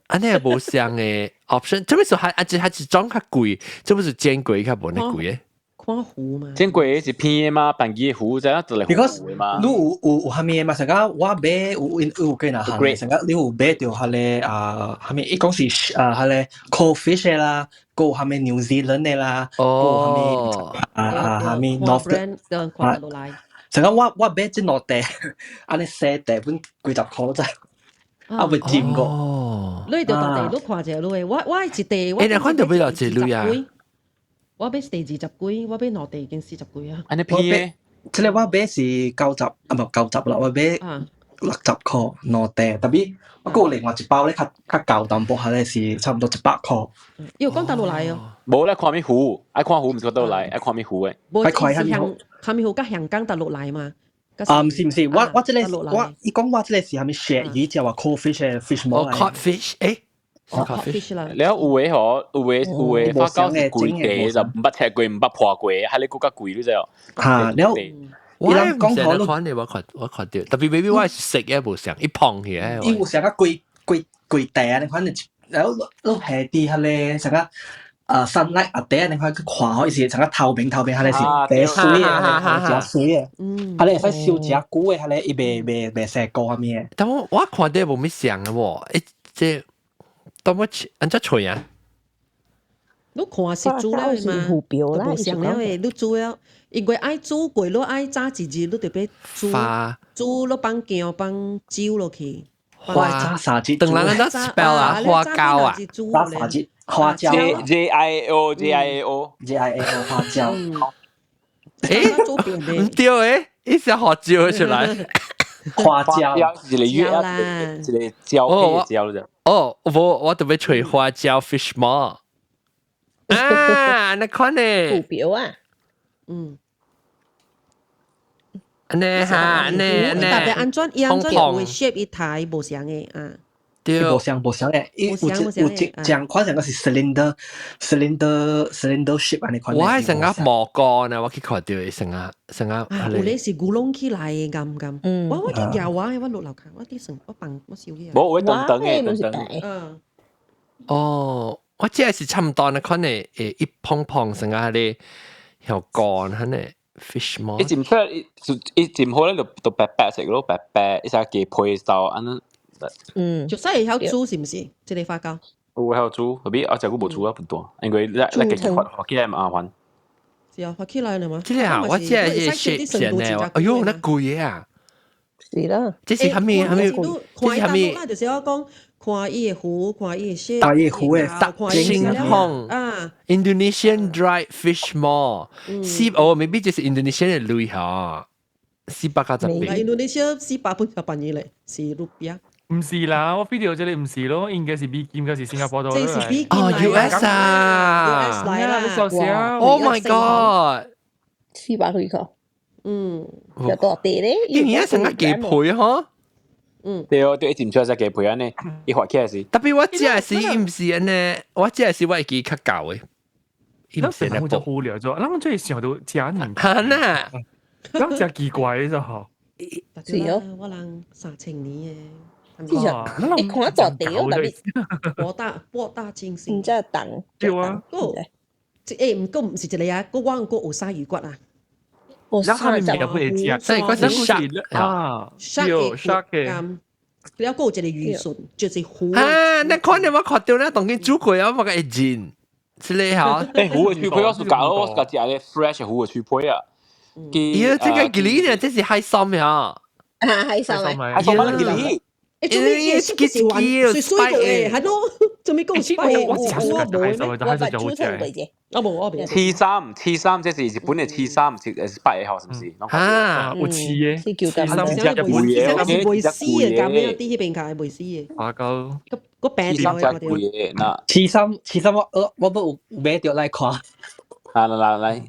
按呢無相的 option，這麼說還啊，這還是種較貴，這麼是煎過較無呢貴的。看糊嘛，煎過是片的嘛，半支糊這樣就嚟糊的嘛。你有啥物的嘛？成個我買有有幾若項，成個你有買著彼個啊，啥物？伊講是啊，彼個 cold fish 的啦，閣有啥物 New Zealand 的啦，閣有啥物啊啊啥物 North 啊，成個我買這兩塊，按呢細塊本幾十箍咋，啊未浸過。你著大塊，你看者你我一塊，欸，你看著買落一鐳啊？我買二十幾，我買兩塊已經40幾啊。按呢片，這個我買是90啊，毋九十啦，我買60箍兩塊，特別我閣有另外一包咧，較較厚淡薄，下咧是差唔多100箍。伊有講佗落來哦。無咧看物糊，愛看糊毋是佗來，愛看物糊的。無，伊是香，看物糊佮香港佗落來嘛。啊，毋是毋是，我這個我伊講我這個是啥物鱈魚，就話 cod fish 的 fish maw。哦，cod fish，欸。 fish 啦。了有的吼，有的發酵是規塊就毋捌切過，毋捌破過，彼個閣較貴你知無？嚇，了。我人講好看的，我看著，特別 maybe 我是食的無像，伊碰起來。伊有成個規規規塊啊，你看你，然後你下佇彼個成個啊 sunlight 啊底啊，你看去看吼，伊是成個透明透明，彼個是白水的，誠水的。嗯。彼個會使燒誠久的，彼個伊袂生菇啥物的。但我看著無物像的喎，欸，這當我按怎揣啊？你看是煮了的嘛？無像了的，你煮了，因為愛煮過，你愛早一日，你特別煮，煮你放薑放酒落去。花早三日，等人怎 spell 啊？花膠啊？早三日花椒。 J I A O J I A O J I A O 花椒。欸，毋對欸，伊是花椒出來。花椒一個月啊，一個椒皮椒啫。哦，我特別揣花椒 fish maw 啊，那款呢？圖表啊，按呢哈，按呢按呢。特別按怎伊按怎會 shape 伊台無相的啊。對，無相無相的，伊有一有一這款成個是 cylinder shape 按呢款。我係成個蘑菇呢，我去看著成個成個。啊，有咧是古龍起來的，敢敢？我去搖啊，我落樓卡，我佇成我放我燒起。無，我等等的，等等。哦，我這是差唔多那款的，會一碰碰成個咧條乾，哈呢 fish maw。伊浸出來，伊浸好咧就就白白色咯，白白，伊只雞皮就按呢。就使會曉煮是毋是？這個花膠。有會曉煮，特別我食過無煮啊，不多，因為咱咱家己發發起來麻煩。是啊，發起來了嗎？這個啊，我這個是先的，哎喲，那貴啊！是啦，這是啥物啥物？這是啥物？就是我講，看伊的糊，看伊的色，大伊糊的，星空啊，Indonesian dried fish maw，四哦，maybe 這是 Indonesian 的鐳吼，498。 Indonesia 400本就便宜咧，是 rupiah。唔是啦，我 video 這裡唔是咯，應該是美金，應該是新加坡多。這是美金哦，US 啊，US 來啦！Oh my god！ 400幾個，有多啲咧？因為成個雞皮嗬，對哦，對，一浸出來只雞皮按呢，伊發起來是。特別我食是伊毋是按呢，我食是我會記較舊的。伊唔是那就無聊咗，咱最想到食物。哈呐，咱食奇怪的啫。是哦，我人3000年的。其實你看大地哦，特別博大博大精深。唔知等。對啊。個，這毋過毋是一個啊，個我個有鯊魚骨啊。然後佢咪會食，所以嗰是 shark 啊，shark 嘅。了閣有一個魚筍，就是魚。啊，那可能我看著那當今煮過啊，我個會認，這個吼。欸，魚的脆皮我是教我是食咧 fresh 魚的脆皮啊。咦，這個吉利呢？這是海參呀。啊，海參啊，海參啊，吉利。欸，做咩嘢是是玩水水過的，係咯？做咩講 spike？我食過海參，海參就好食。我無我未。刺參，刺參，這是日本的刺參，是 spike 的吼，是毋是？啊，有刺的。是叫刺參是日本的，是袂死的，咁樣啲彼邊較袂死的。花膠。個個病刺參真貴的，那。刺參，刺參我都有買著來看。啊，來來來。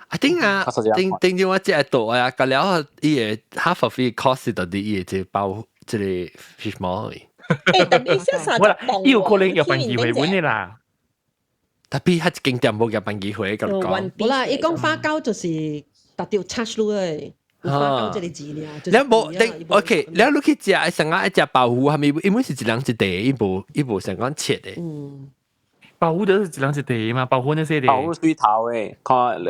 啊頂啊，頂頂住我這個桌啊，甲了伊個 half of 伊 cost 到底伊個這包這個 fish maw。欸，特別小三我啦，伊有可能有辦機會本的啦。特別彼一間店無夾辦機會，佮你講。無啦，伊講花膠就是特著 charge 落的，有花膠這個字爾。你無你 OK，你你去食，成個愛食鮑魚，係咪？因為是一人一塊，伊無成講切的。鮑魚就是一人一塊嘛，鮑魚那些的。鮑魚水頭的，看。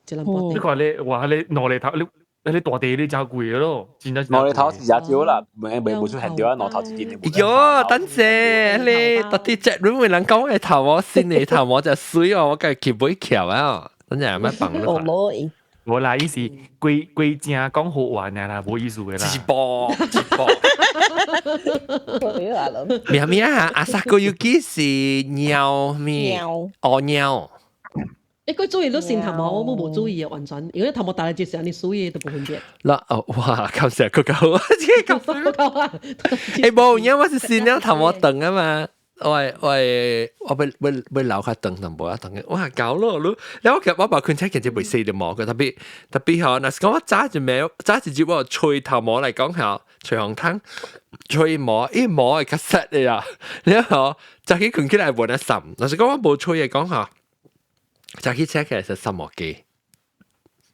一人半。你看你哇，你兩厘頭你。你大地你真貴咯，真正。兩厘頭是真少啦，袂袂無出現著啊，兩頭一斤的。喲，等陣你到底這你會人講的頭毛新的頭毛就水哦，我家去買橋啊，等陣咪放咯。無啦，伊是規規正講好玩的啦，無意思的啦。一波一波。咩咩啊？阿薩哥有幾是貓咩？哦貓。欸，佢注意你先頭毛，我冇注意啊，完全，因為頭毛大就是按呢水的都無分別。嗱哦，哇，感謝夠夠，這個夠夠啊！欸，無，因為我是新娘頭毛長啊嘛，我要留較長淡薄仔長嘅，哇，搞咯你，然後我其實我把困車其實袂洗的毛嘅，特別特別吼，若是講我早一暝早一日我吹頭毛來講吼，吹紅湯，吹毛，伊毛會較實的啊，然後早起困起來無得滲，若是講我無吹的講吼。早起請起來是三毛雞，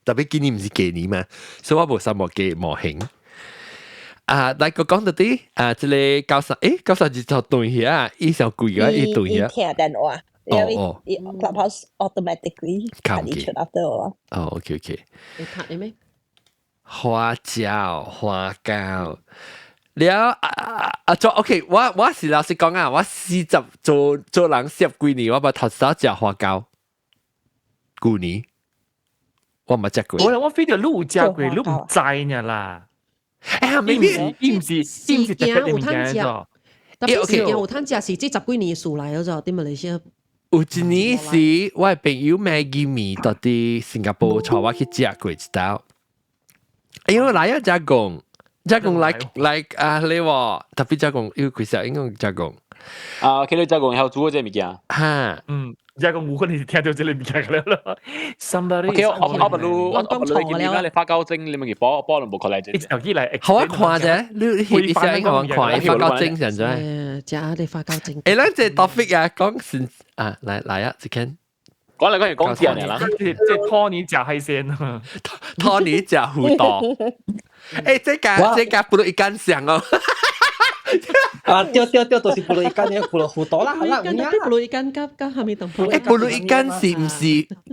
特別今年毋是雞年嘛，所以我無三毛雞模型。啊，來個講到底啊，這個九十，欸，92就斷去啊，伊上貴啊，伊斷去啊。聽電話，哦哦，Clubhouse automatically 看你出來的哦。哦，OK OK。會讀的咩？花椒，花膠。了啊啊做 OK，我是老實講啊，我四十做做人40幾年，我捌頭先食花膠。舊年我冇食過。我飛到你有食過，你毋知呢啦。哎呀，maybe 伊毋是特別的物件咗。特別時間有通食是這十幾年事來咗，佇馬來西亞。有一年是我的朋友 Maggie 麵到佇新加坡帶我去食過一道。哎呦，來啊，食講，遮講 like 啊，你喎，特別遮講要開小英講遮講。啊，佢你遮講曉煮這個物件。哈，嗯，遮講有可能是聽到這個物件了咯。Somebody， OK，我我不如我不如你見你發膠精，你咪去播播兩部過來啫。一條起來，好啊，看啫，你你寫英文看，發膠精神啫。食你發膠精。誒，咱這 topic 啊，講先啊，來來啊，一間。講嚟講去講啲人啦，這這托尼食海鮮，托尼食胡豆。誒，這家這家 pulut ikan 上哦。啊，對對對，就是 pulut ikan 嘅 pulut 胡豆啦，好啦， pulut ikan 佮佮蝦米同誒，pulut ikan 是毋是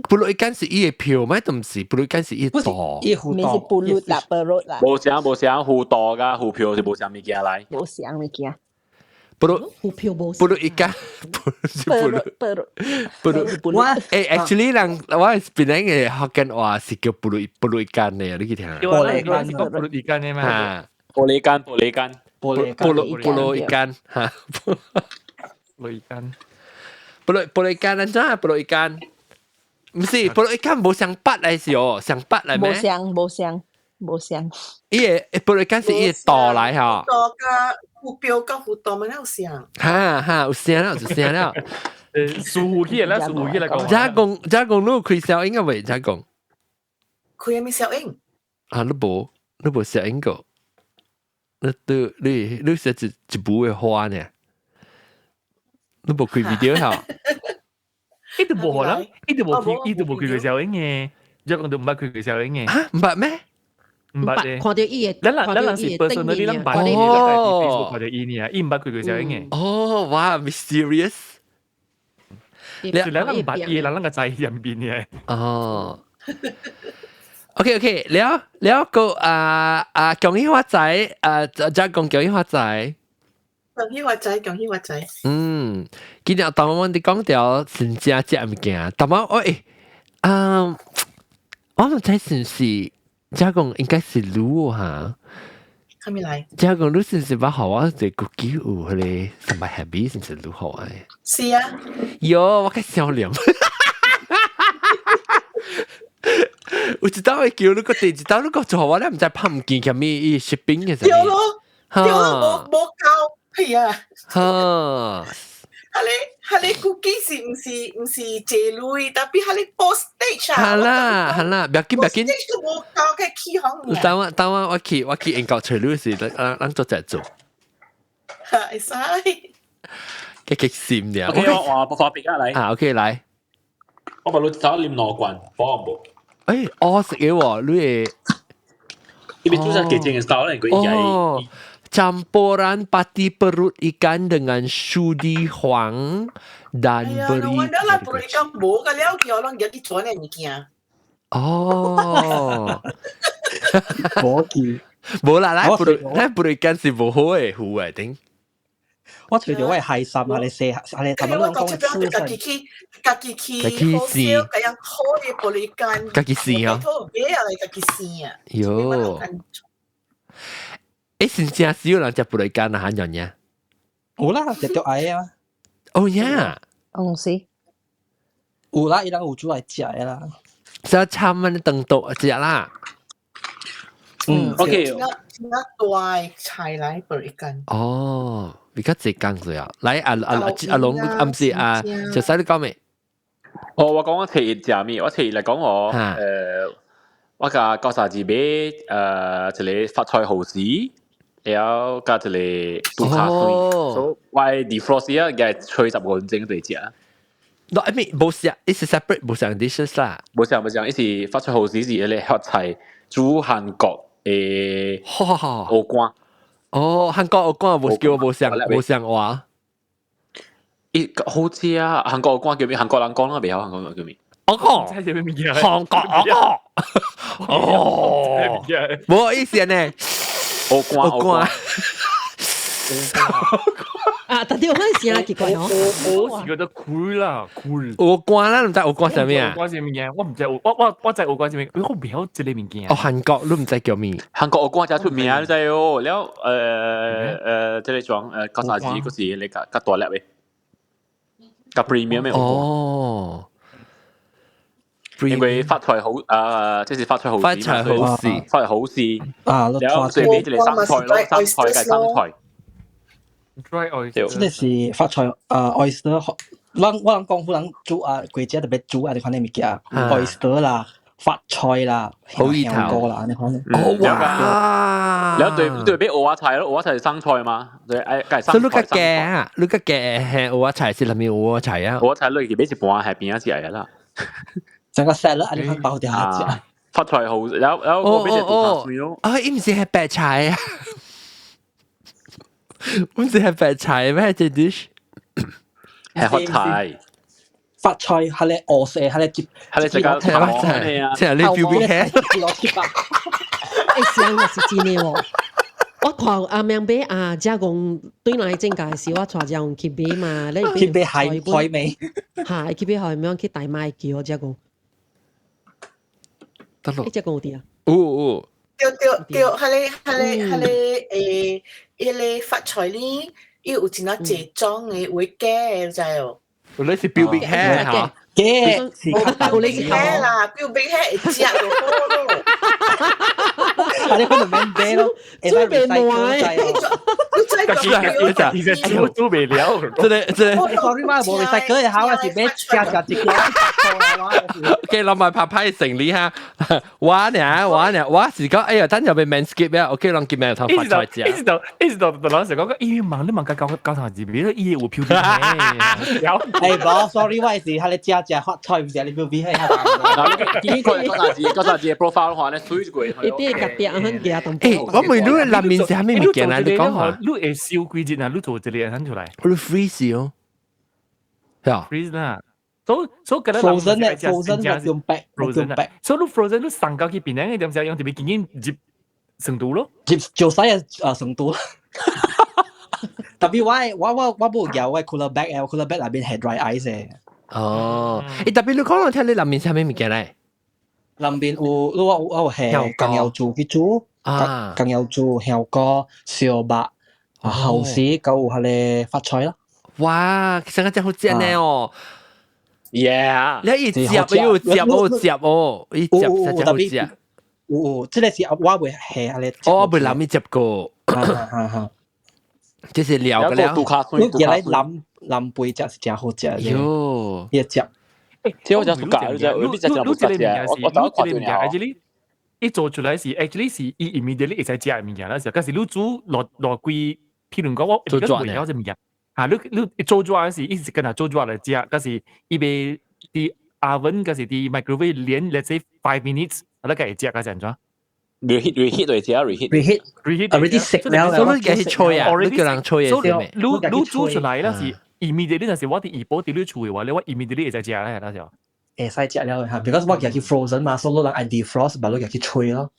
pulut ikan 是伊的票咩？都毋是 pulut ikan 是伊豆。伊胡豆。是 pulut 啦，pulut 啦。無相無相，胡豆佮胡票是無相物件來。無相物件。 pulut 胡票無。 pulut ikan， pulut pulut pulut。我誒，actually 人我係檳城嘅福建話是叫 pulut pulut ikan 嘅，你去聽。玻璃間是講 pulut ikan 嘅嘛？玻璃間，玻璃間。玻璃 pulut pulut ikan 嚇。玻璃間。 pulut pulut ikan 安怎 pulut ikan？毋是 pulut ikan 無相筆來是哦，相筆來咩？無相無相無相。伊個 pulut ikan 是伊個豆來吼。豆佮胡票佮胡豆嘛有相。哈哈，有聲了，有聲了。舒服起來，舒服起來講。遮講遮講，你有開小音個未？遮講。開啥物小音？啊，你無，你無小音個。你對，你你寫一一部的花呢？你無開 video 吼？伊都無啦，伊都無開，伊都無開過小音嘅，遮講都毋捌開過小音嘅。嚇，毋捌咩？毋捌咧。看到伊的，咱人咱人是 personally 咱捌嘅，咱喺 Facebook 看到伊呢，伊毋捌開過小音嘅。哦，哇，mysterious！你咱人捌伊，咱人個知入邊嘅。哦。OK OK，了了個啊啊，恭喜發財啊！再講恭喜發財。恭喜發財，恭喜發財。嗯，今日當我哋講到真正食物件，但我喂，啊，我毋知是毋是，遮講應該是滷哈。啥物來？遮講你是毋是捌予我一個古有彼個什麼 happy 是毋是滷予我的？是啊。喲，我較少年。有一道會叫你個第一道你個做我咧，毋知拍毋見啥物伊食品嘅。對咯，對咯，無無夠，係啊。哈。係你係你估計是毋是毋是這類，tapi 係你 postage 啊。係啦係啦，不要緊不要緊。 postage 都無夠嘅起行。等我等我我去我去英國揣你時，咱咱做隻做。會使。激激心了。 OK，我我發別啊來。啊 OK 來。我把你走啉兩罐，保無？誒，我食嘅喎，你會。你別煮成幾正嘅 style 咧，佢哦，campuran pati perut ikan dengan sudi huang dan beri. 我那啦 perut ikan 無個了，叫人入去做呢物件。哦，無記，無啦，咱 perut 咱 perut ikan 是無好嘅糊嘅頂。我隨著我係海參啊，你寫啊，你頭先講嘅吃家己去，家己去好燒，家樣好嘅 pulut ikan，家己試啊，買啊來家己試啊。喲，誒，真正少人食 pulut ikan 啊，韓人呀？有啦，食著愛啊。哦呀，哦是，有啦，伊人有煮來食的啦。就參乜當到食啦。嗯，OK。真大菜來 pulut ikan。哦。比較濟工做啊！來阿阿阿阿龍，啊毋是啊，就使你講未？哦，我講我初一食物，我初一來講我，我共高沙子買一個發菜蠔豉，然後佮一個豬腳腸，所以我 defrost 啊，應吹15分鐘就食。 No, I mean 無是，it's separate 無相 dishes 啦。無相無相，伊是發菜蠔豉是彼個發菜煮韓國的蚵乾。哦，韓國蚵乾無叫無相無相話。伊好食啊！韓國蚵乾叫咩？韓國人講啦，袂曉韓國人叫咩？蚵乾，韓國蚵乾。哦，無意思呢。蚵乾蚵乾。啊，但係我嗰陣時奇怪哦。我是覺得 cool 啦，cool。蚵乾啦，毋知蚵乾啥物啊？蚵乾啥物件？我毋知，我我我知蚵乾啥物，我袂曉這個物件。哦，韓國你毋知叫咩？韓國蚵乾誠出名，你知哦。了，這個裝高沙子嗰是你較較大粒的，較 premium 的。哦。因為發財好啊，即是發財好發財好事，發財好事啊！然後最尾一個生菜咯，生菜嘅生菜。 Dry oyster，這個是發財啊，oyster，咱我人廣府人煮啊，季節特別煮啊，呢款的物件，oyster 啦，發菜啦，好意頭啦，呢款。哦哇！然後對對比蚵仔菜咯，蚵仔菜是生菜嘛，對，誒，係生菜。所以你個嘅啊，你個嘅係蚵仔菜是啥物蚵仔菜啊？蚵仔菜你去買一半係邊一隻嚟啦？整個 salad 啊，呢款包掉下食。發財好，然後然後我買隻杜卡水咯。啊，伊毋是係白菜啊？毋是係白菜咩？這 dish 係發財。發菜係咧鵝蛇係咧接，係咧食個發菜，即係你表邊係？欸，是啊，是真的喎。我看阿明買啊，遮講對來正價時，我帶遮講去買嘛，你去買海海味，嚇，去買海味，去大賣叫遮講。得咯。你遮講有佇啊？有有。對對對，彼個誒，彼個發財呢，伊有真啊濟種的，有假的，知無？你是標邊蝦嚇？假是較你是蝦啦，標邊蝦會食就好咯。啊！你可能免買咯，煮袂爛。你其實煮煮袂了。這個這個，sorry 嘛，無 recycle 嘅下，我是買食食一個。 OK，攞埋拍拍成理哈。我呢，我呢，我是講，哎呀，等陣被 manscape 啊，OK，人見面頭發菜食。一直到一直到老實講，伊問你問佢教教堂字，比如伊有飄邊有。哎，無，sorry，我是喺你食食發菜，毋是你表邊係。嗱，見佢嗰陣時嗰陣時 profile 話咧，水過。伊啲夾壁很夾淡欸，我問你內面是啥物物件啊？你講下。你會燒幾日啊？你做一個人出來。你 freeze 哦。係啊。 freeze 啦。所所以 frozen 咧，frozen 用白，frozen 啦。所以你 frozen 你送到去邊兩個點時用特別緊緊入成都咯。入就使啊成都。特別我我我無有我 cooler bag 誒，cooler bag 內面係 dry ice 嘅。哦，欸，特別你講我聽你內面啥物物件咧？內面有，我我有係酱油煮去煮，啊，醬油煮香菇、燒肉、蠔豉，佮有彼個發菜咯。哇，成個真好正呢哦！ Yeah，你一接又接哦，接哦，一接實在好食。有有，這個是我未係啊個。我未諗你接過。這是料嘅了。你原來南南背食是真好食。喲，一食。這我真暑假，你知，你真真無食我我早看到了。 Actually，一做出來是 actually 是伊 immediately 會使食的物件啦，是，可是你煮落落幾，譬如講我做做袂曉這物件，嚇你你做做時，伊是跟他做做來食，可是伊袂佇 oven，可是佇 microwave 連 let's say 5 minutes，啊，你會食個是按怎？reheat reheat 就食 reheat reheat reheat already 食了，所以你叫去吹啊，你叫人吹嘅先。你你煮出來啦是 immediately，若是我佇怡保佇你厝的話，你我 immediately 會使食咧，那時候。會使食了嚇，because 我舉去 frozen 嘛，所以人愛 defrost，把你舉去吹咯。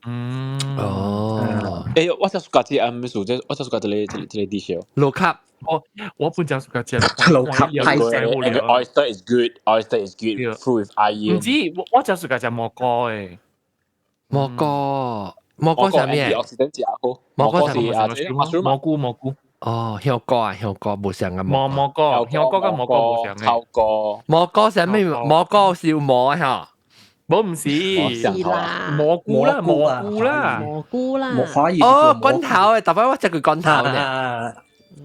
嗯。哦。欸，我真暑假食啊，唔是這，我真暑假這個這個這個 dish 哦。 Low carb。我我本正暑假食。 Low carb 太 Oyster is good, oyster is good, fruit with iron。唔知我我真暑假食蘑菇誒。蘑菇，蘑菇啥物？蘑菇是啊，蘑菇蘑菇。哦，香菇啊，香菇無相啊。蘑蘑菇，香菇佮蘑菇無相嘅。菇。蘑菇啥物？蘑菇是有毛嚇。無毋是，蘑菇啦，蘑菇啦，蘑菇啦。哦，罐頭嘅，特別我食過罐頭呢。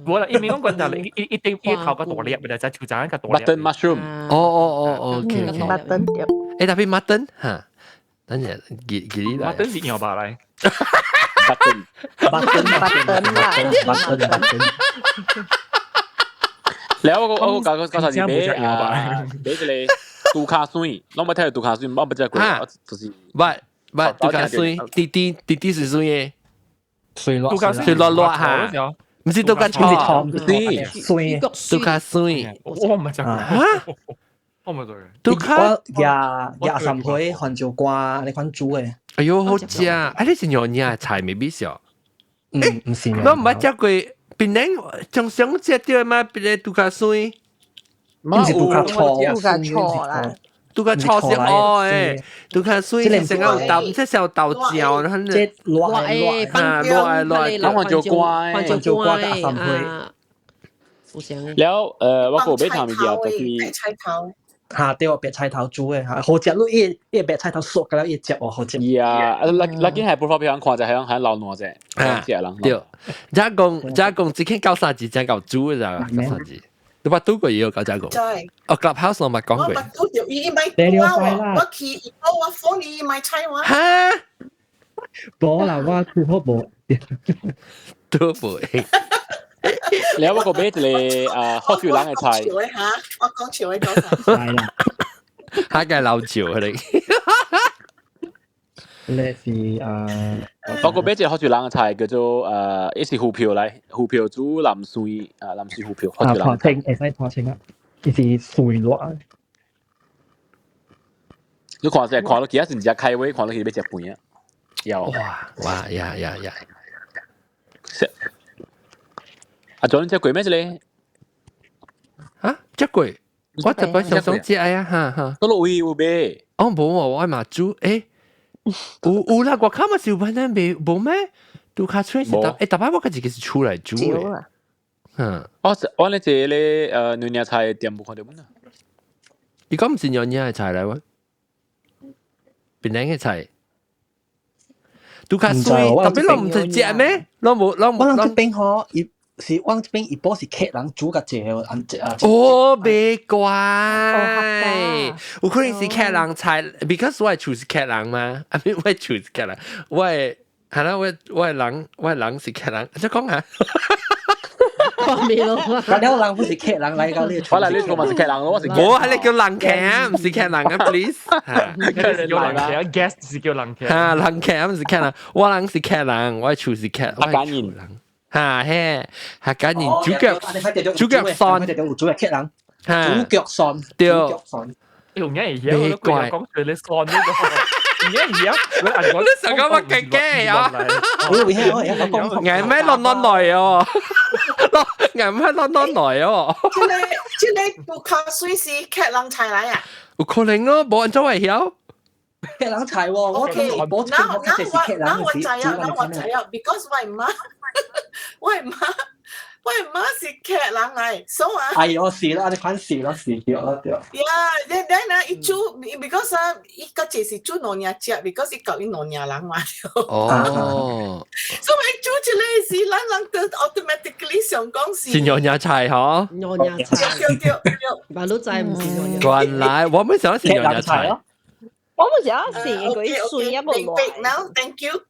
無啦，伊毋講罐頭，伊伊一定伊頭較大粒，咪就手掌較大粒。 Button mushroom。哦哦哦，OK OK。 Button 欸，特別 mutton 嚇，等陣記記你來。 Mutton 是羊肉來。 Button button button button button。แล้ว我我我剛剛才是買啊買這個杜卡水，攏無聽過杜卡水，我無食過，就是。捌捌杜卡水，滴滴滴滴是水的，水落水落落嚇，毋是杜卡錯，唔是水，杜卡水，我毋捌食過。嚇？我毋知。杜卡廿廿三歲番椒瓜，你款煮的。哎喲，好食！啊，你是娘惹菜未必少。嗯，毋是。我毋捌食過，檳榔常常食著嘛，別個杜卡水。毋是杜卡錯，杜卡錯啦。杜卡錯是哦誒，杜卡水是成個有豆，這是有豆醬，很這熱熱啊，熱熱，咱番椒瓜，番椒瓜阿三歲。了，我個買頭物件就是菜頭。嚇對，白菜頭煮嘅嚇，好食咯！伊伊白菜頭熟㗎啦，伊食哦好食。呀，啊，咱咱見係不方便看就係響老爛啫，食人。對，遮講遮講，這間九三字真夠煮嘅咋，九三字。你捌拄過伊個九遮講？哦，Clubhouse 我捌講過。我捌拄著伊買我我去伊我 phone 伊買菜我。哈？無啦，我拄好無。拄無。你有我個買一個啊，福州人嘅菜。我講笑嘅講啥？係啦，下個老笑佢哋。你是啊？我個買一個福州人嘅菜叫做伊是魚票來，魚票煮南水啊，南水魚票。啊，拖清會使拖清啊，伊是水落。你看者看到其他是食開胃，看到佢欲食飯啊。有。哇哇呀呀呀！啊，昨天食過咩？這個？啊，食過，我特別想想食啊，哈哈。嗰度有買？哦，無我愛嘛煮，誒，有有啦，我看嘛是有反正未無咩？拄較出是逐，誒，逐擺我家己是出來煮的。嗯，我我咧這個娘惹菜店無看著本啊。你講毋是娘惹的菜來喎？檳榔的菜。拄較水，特別攏毋是食咩？攏無攏我人這邊吼，伊是我這邊一般是客人煮較濟的，啊哦，袂怪，有可能是客人菜，because 我的厝是客人嘛，啊，我的厝是客人，我的係啦，我我的人我的人是客人，再講下。講咩咯？嗰了人不是客人來到你我來你厝嘛是客人咯，我是。無係你叫人客，毋是客人啊，please。叫人客，guest 是叫人客。哈，人客毋是客人，我人是客人，我厝是客，我係厝人。哈嘿，客家人豬腳豬腳蒜，主腳客人，豬腳蒜，對，用嘢而家我都講出你蒜呢個。而家你成個乜嘅嘅啊？我眼咩落落來哦？眼咩落落來哦？這個這個杜卡水是客人菜來啊？有可能哦，無人做會曉。客人菜喎，我 OK，我那那我那我知啊，那我知啊，because 我媽，我媽，我媽是客人來，所以啊。哎喲，是啦，你款是咯，是對咯對。 Yeah, then 啊，伊煮，because 啊，伊較濟是煮娘惹食，because 伊教伊娘惹人嘛。哦。所以伊煮這個是，咱人都 automatically 想講是。是娘惹菜嗬？娘惹菜。對對對。馬路仔毋是娘惹。原來我們想是娘惹菜。我們想是佢水一無來。 Now, thank you.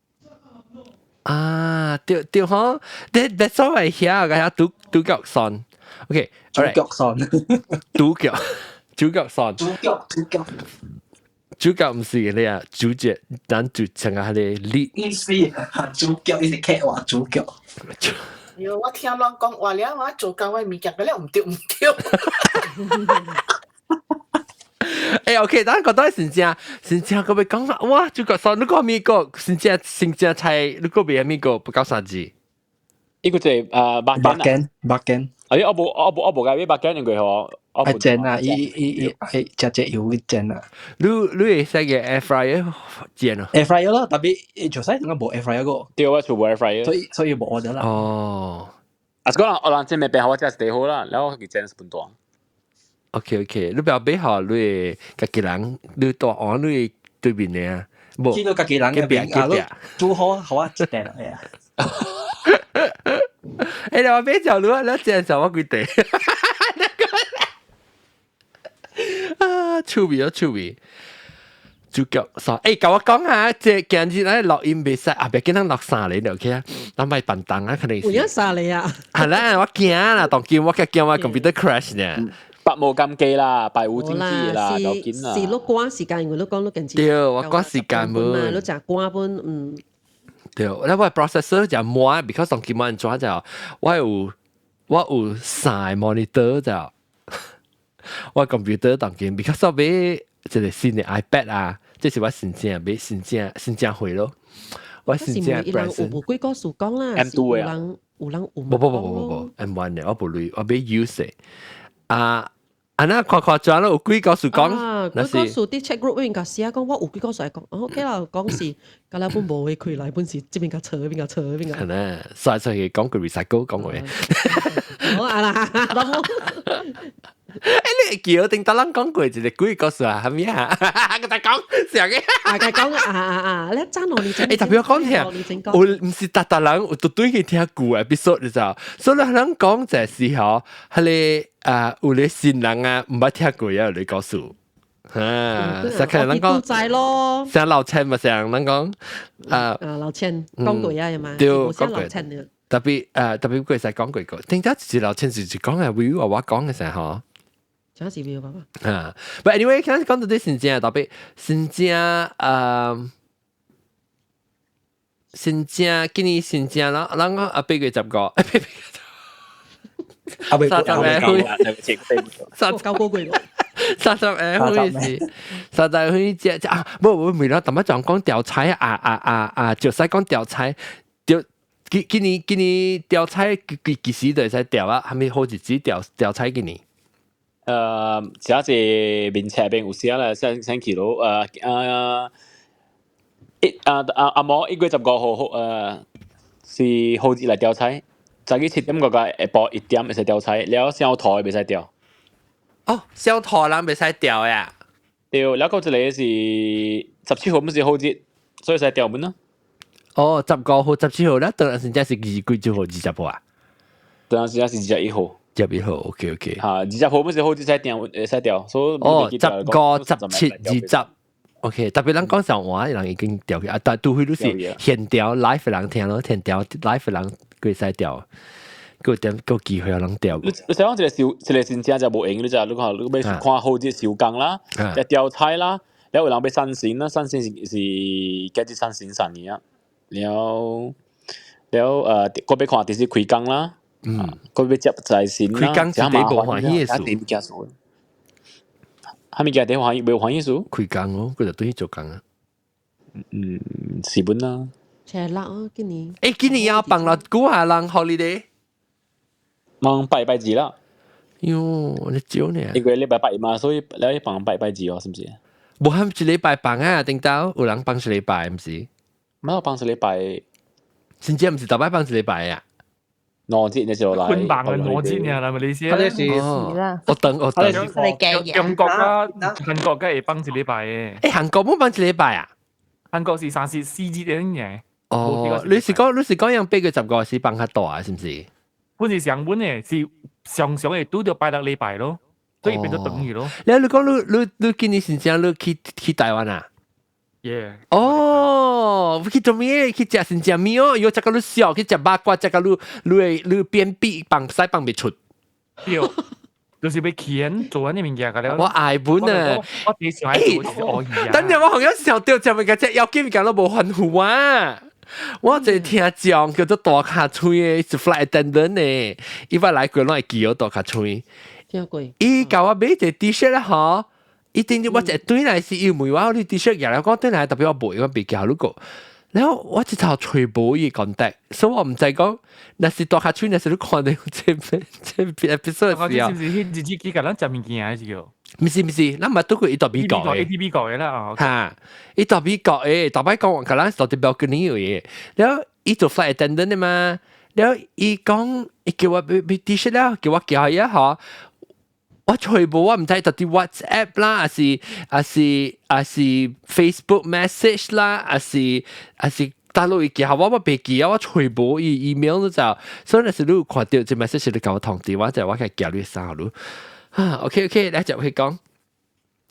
啊，對對吼，你你所謂遐個遐豬豬腳蒜，OK，豬腳蒜，豬腳豬腳蒜，豬腳豬腳，豬腳毋是你啊，主角咱就成個係你。意思豬腳伊是客話豬腳。喲，我聽人講話了，我做工我物件，嗰了毋對毋對。誒，OK，咱覺得真正真正個欲講哇，豬腳蒜，你講美國真正真正菜，你講袂美國不夠啥子？呢個就係白白間白間。哎，我無我無我無解買白間因為吼，愛煎啊，伊伊伊愛食隻油去煎啊。你你會使個 air fryer 煎啊？air fryer 咯，特別就使點解無 air fryer 個？對，我厝無 air fryer，所以所以無得啦。哦。啊，是講我人煎麵變好，我食是好啦，然後去煎是本大。 OK OK，你不要買好，你家己人，你大案你對面的啊，無。見到家己人隔壁隔壁煮好好啊，一袋啦，係啊。欸，我買條路啊，你煎上我幾袋。啊，趣味啊，趣味。豬腳蒜，欸，共我講下，這今日咱錄音袂使，啊，別見咱錄三個就 OK 啊，咱莫笨重啊，可能是。有影三個啊？係啦，我驚啦，當今我驚我 computer crash 呢。百無禁忌啦，百無禁忌啦，就緊啦。是你趕時間，因為你講你近對，我趕時間嘛，你誠趕本，嗯。對，我我 processor 就慢，because 當今安怎就，我有我有三個 monitor 就，我 computer 當今，because 我買一個新的 iPad 啊，這是我新正買新正新正回咯。我新正有人有無幾個數講啦，M2 有人有人有。無無無無無 M1 的，我無鐳，我買 use 啊。啊，那看看轉咯，有幾個數講，幾個數佇 chat group 面甲寫講，我有幾個數講，OK 啦，講是，甲了本無會開來，本是這邊甲錯，那邊甲錯，那邊甲。可能，所以所以講句 recycle 講過。好啊啦，老母。你記得頂當人講過一個鬼故事啊？係咪啊？佢就講成個。啊，佢講啊啊啊！你爭我你整。特別我講聽，有唔是逐逐人有對對去聽舊 episode 你知道？所以人講這時候，彼個啊有咧新人啊，毋捌聽過啊，你告訴。啊，實可能講知咯，像老千嘛，像人講啊，啊老千講過啊嘛，對，講過。特別特別佢使講過個，頂早是老千是講嘅，會我講嘅時候。真是沒有辦法。啊，but anyway，講講到啲新正特別新正新正今年新正啦，咱講啊8月15，啊未 30三九個月。 30個是30歲只啊，無無未啦，淡仔講調菜啊啊啊啊，就使講調菜，調今今年今年調菜幾幾時就會使調啊？係咪好日子調調菜今年？這是面冊邊有寫啦，先先去咯，一啊啊阿毛1月15號是好日來調菜，早起7點個個下晡1點會使調菜，了小台袂使調。哦，小台人袂使調呀？對，了個一個是17號，毋是好日，所以使調本咯。哦，15號、17號咧，當時真是二幾號、20號啊？當時是21號。21號，OK OK。嚇，20號毋是好日使調，會使調，所以哦，15、17、20，OK。特別咱講上話，人已經調去啊，但除非你是現調 live 人聽咯，現調 live 人佢使調。個點個機會人調。你想講一個小一個新正就無閒，你就你看你欲看好日收工啦，一調菜啦，了有人欲散神啦，散神是是叫做散神散嘅啊，了了閣欲看電視開工啦，閣欲接財神啦，開工是第無歡喜的事。啥物件第歡喜無歡喜事？開工哦，佢就對去做工啊。嗯，是本啦。初六啊，今年。今年要放了幾下人 holiday？放拜拜二啦。喲，你少呢？因為禮拜八嘛，所以你放拜拜二哦，是毋是？無喊一禮拜放啊，頂到有人放一禮拜，毋是？冇放一禮拜，甚至毋是逐擺放一禮拜啊？兩節你就來。捆綁嘅兩節呢，係咪你先？佢哋是我等我等。中國啦、韓國梗係放一禮拜嘅。韓國冇放一禮拜啊？韓國是三四四節嘅嘢。哦，你是講樣8月15是放較大，是毋是？本是上本嘅，是常常會拄著拜六禮拜咯，所以變咗等於咯。你講你今年是正你去台灣啊？ Yeah。哦，去做咩？去食新食麵哦，又食到你笑，去食肉骨，食到你你會你便秘放屎放袂出。對，就是欲去做緊啲物件㗎了。我愛本啊！我幾時愛做是可以啊。等陣我好像想到食物件，只要緊物件都無歡呼啊！我一個聽眾叫做大跤喙的，是 flight attendant 呢，伊捌來過，攏會記我大跤喙。聽過。伊共我買一個 T-shirt 咧，嗬，伊頂住我一對來是伊問我你 T-shirt 寄來，我對來特別我無，我袂記你個。然後我一頭揣無伊 contact，所以我毋知講，若是大跤喙，若是你看到這 episode 時候，是毋是彼日子去共咱食物件還是叫？毋是毋是，咱捌拄過伊蹛美國的。 A T B 國的啦，哈，伊蹛美國的，逐擺講共咱蹛佇 balcony 有的，然後伊做 flight attendant 的嘛，然後伊講，伊叫我買買 T-shirt 了，叫我寄予伊嗬。我揣無，我毋知到底 WhatsApp 啦，還是 Facebook message 啦，還是大陸伊寄予我，我袂記啊，我揣無伊 email 都就，所以若是你有看到這 message，你共我通知我，就我會寄你衫予你。啊，OK OK，來就去講，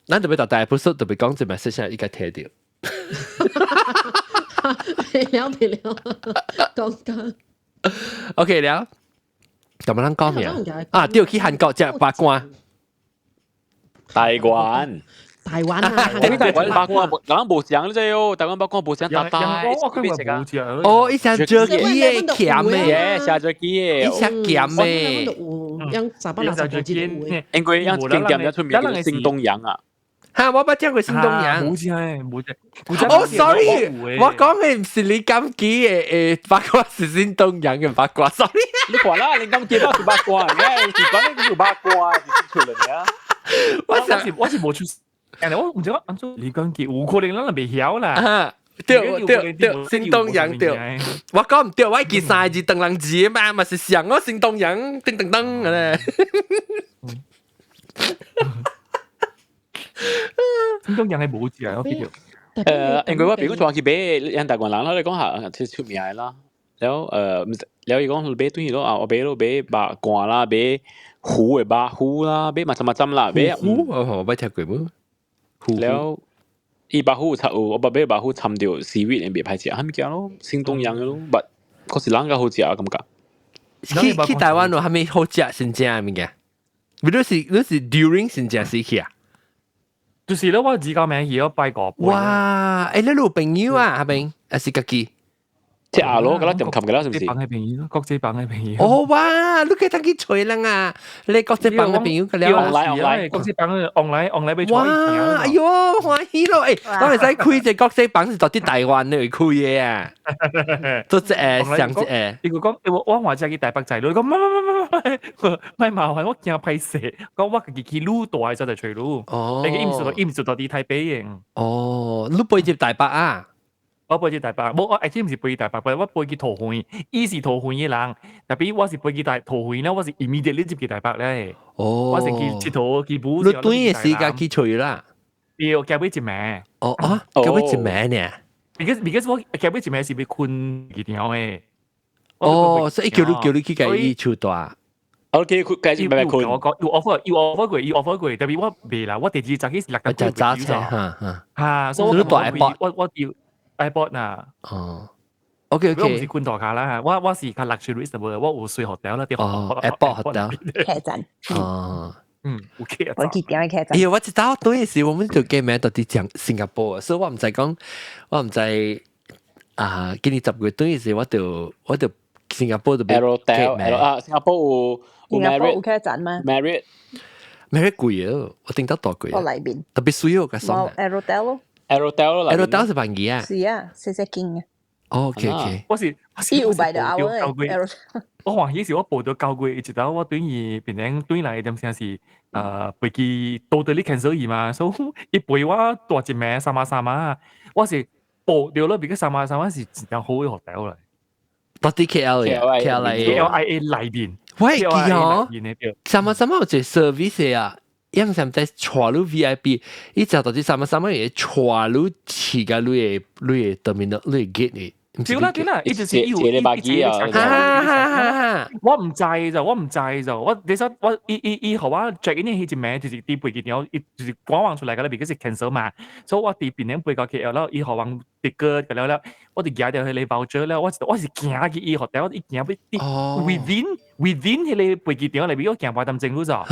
咱就欲逐大 episode 特別講這 message，應該聽到。袂了袂了，講講。 OK 了，咁咱講咩啊？對，去韓國食八卦。台灣。台灣啊，台灣八卦，人無講你知哦，台灣八卦無講大大。哦，伊食jerky 的鹹的，食jerky 的，伊食鹹的。養365日有因為養一間店較出名叫新東陽啊。哈，我捌聽過新東陽。冇食，冇食。哦，sorry，我講的毋是李錦記的八卦，是新東陽的八卦，sorry。你看啦，李錦記都是八卦，你是講你是八卦，是出嚟啊。我是無出，我毋知講按怎李錦記有可能咱袂曉啦。對對對，新東陽對，我講毋對，我記三個字，當人字嘛，嘛是像我新東陽，叮叮噔嘅咧。新東陽係冇食，我記得。因為我朋友帶去買，人台灣人啦，你講下，出出名啦。了毋了伊講買轉去咯啊，我買咯買肉乾啦，買糊的肉糊啦，買嘛針嘛針啦，買糊我捌聽過無？了伊肉糊有我捌買肉糊摻著 seaweed 袂歹食，啥物件咯，新東陽的咯，捌可是人較好食感覺。去台灣有啥物好食新正的物件？你是 during 新正時去啊？就是咧，我自家名去咗拜個。哇！欸，你有朋友啊？彼邊還是家己？即阿羅，嗰粒點冚嘅啦，是唔是？幫嘅朋友，國際幫嘅朋友。哦哇！你記得去揣人啊？你國際幫嘅朋友個了。 online online 國際幫嘅 online online 俾哇！哎喲，歡喜咯！欸，當會使開一個國際幫是到佇台灣嚟開的啊，做這個上這個。伊個講，我話只去台北仔，你講唔唔唔唔唔，唔麻煩，我驚歹勢，講我家己去愈大嘅時候就揣你。哦。伊毋是到佇台北嘅。哦，你飛入台北啊？我飛去台北，無我 actually 毋是飛去台北，我飛去桃園，伊是桃園的人，特別我是飛去大桃園咧，我是 immediately 入去台北咧。哦，我是去𨑨迌去補。你轉的時間去揣啦？對，夾尾一暝。哦啊，夾尾一暝呢？Because 我夾尾一暝是欲睏機場的。哦，所以叫你去共伊厝蹛。我叫佢繼續咪睏。我講有 offer 有 offer 過有 offer 過，特別我袂啦，我第二早起是6點就揸車，哈哈。嚇，所以我我我要。airport 啊。哦，OK OK。我毋是睏大卡啦，我是較 luxury 嘅，我有睡 hotel 啦，啲哦，airport hotel。客棧。哦，嗯，OK 我記點嘅客棧。哎呀，我知道對時，我們就記名到底講新加坡，所以我毋知講，我毋知啊，今年10月對時，我就新加坡就俾 Aerotel 啊，新加坡有新加坡有客棧嗎？Marriott Marriott 貴啊，我頂得大貴。我內邊。特別水我較爽。 Aerotel 咯。 Aerotel 咯，Aerotel 是便宜啊。是啊，細細間嘅。 OK。我是伊有 by the hour 嘅。我歡喜是我報到9月，一直到我對伊變成對來點聲是，飛機 totally cancel 伊嘛，所以伊陪我蹛一暝三晚三晚，我是報到了，比個三晚三晚是真正好嘅 hotel 嚟。到底 KL 嘅，KL KLIA 內面。喂，記哦，三晚三晚有一個 service 啊。樣上在帶你 VIP，伊就到底三晚三晚會帶你去個你的 terminal 你的 gate 的。對啦對啦，伊就是伊有伊一哈哈哈！我毋知就，我毋知就，我你說我伊伊伊予我 check in 彼一暝就是佇飛機場，伊就是官網出來個咧，because 是 cancel 嘛，所以我佇檳城飛到 KL 了，伊予我 ticket 個了了，我就舉著彼個 voucher 了，我是行去伊 hotel，伊行欲 within 彼個飛機場內面，我行半點鐘左右，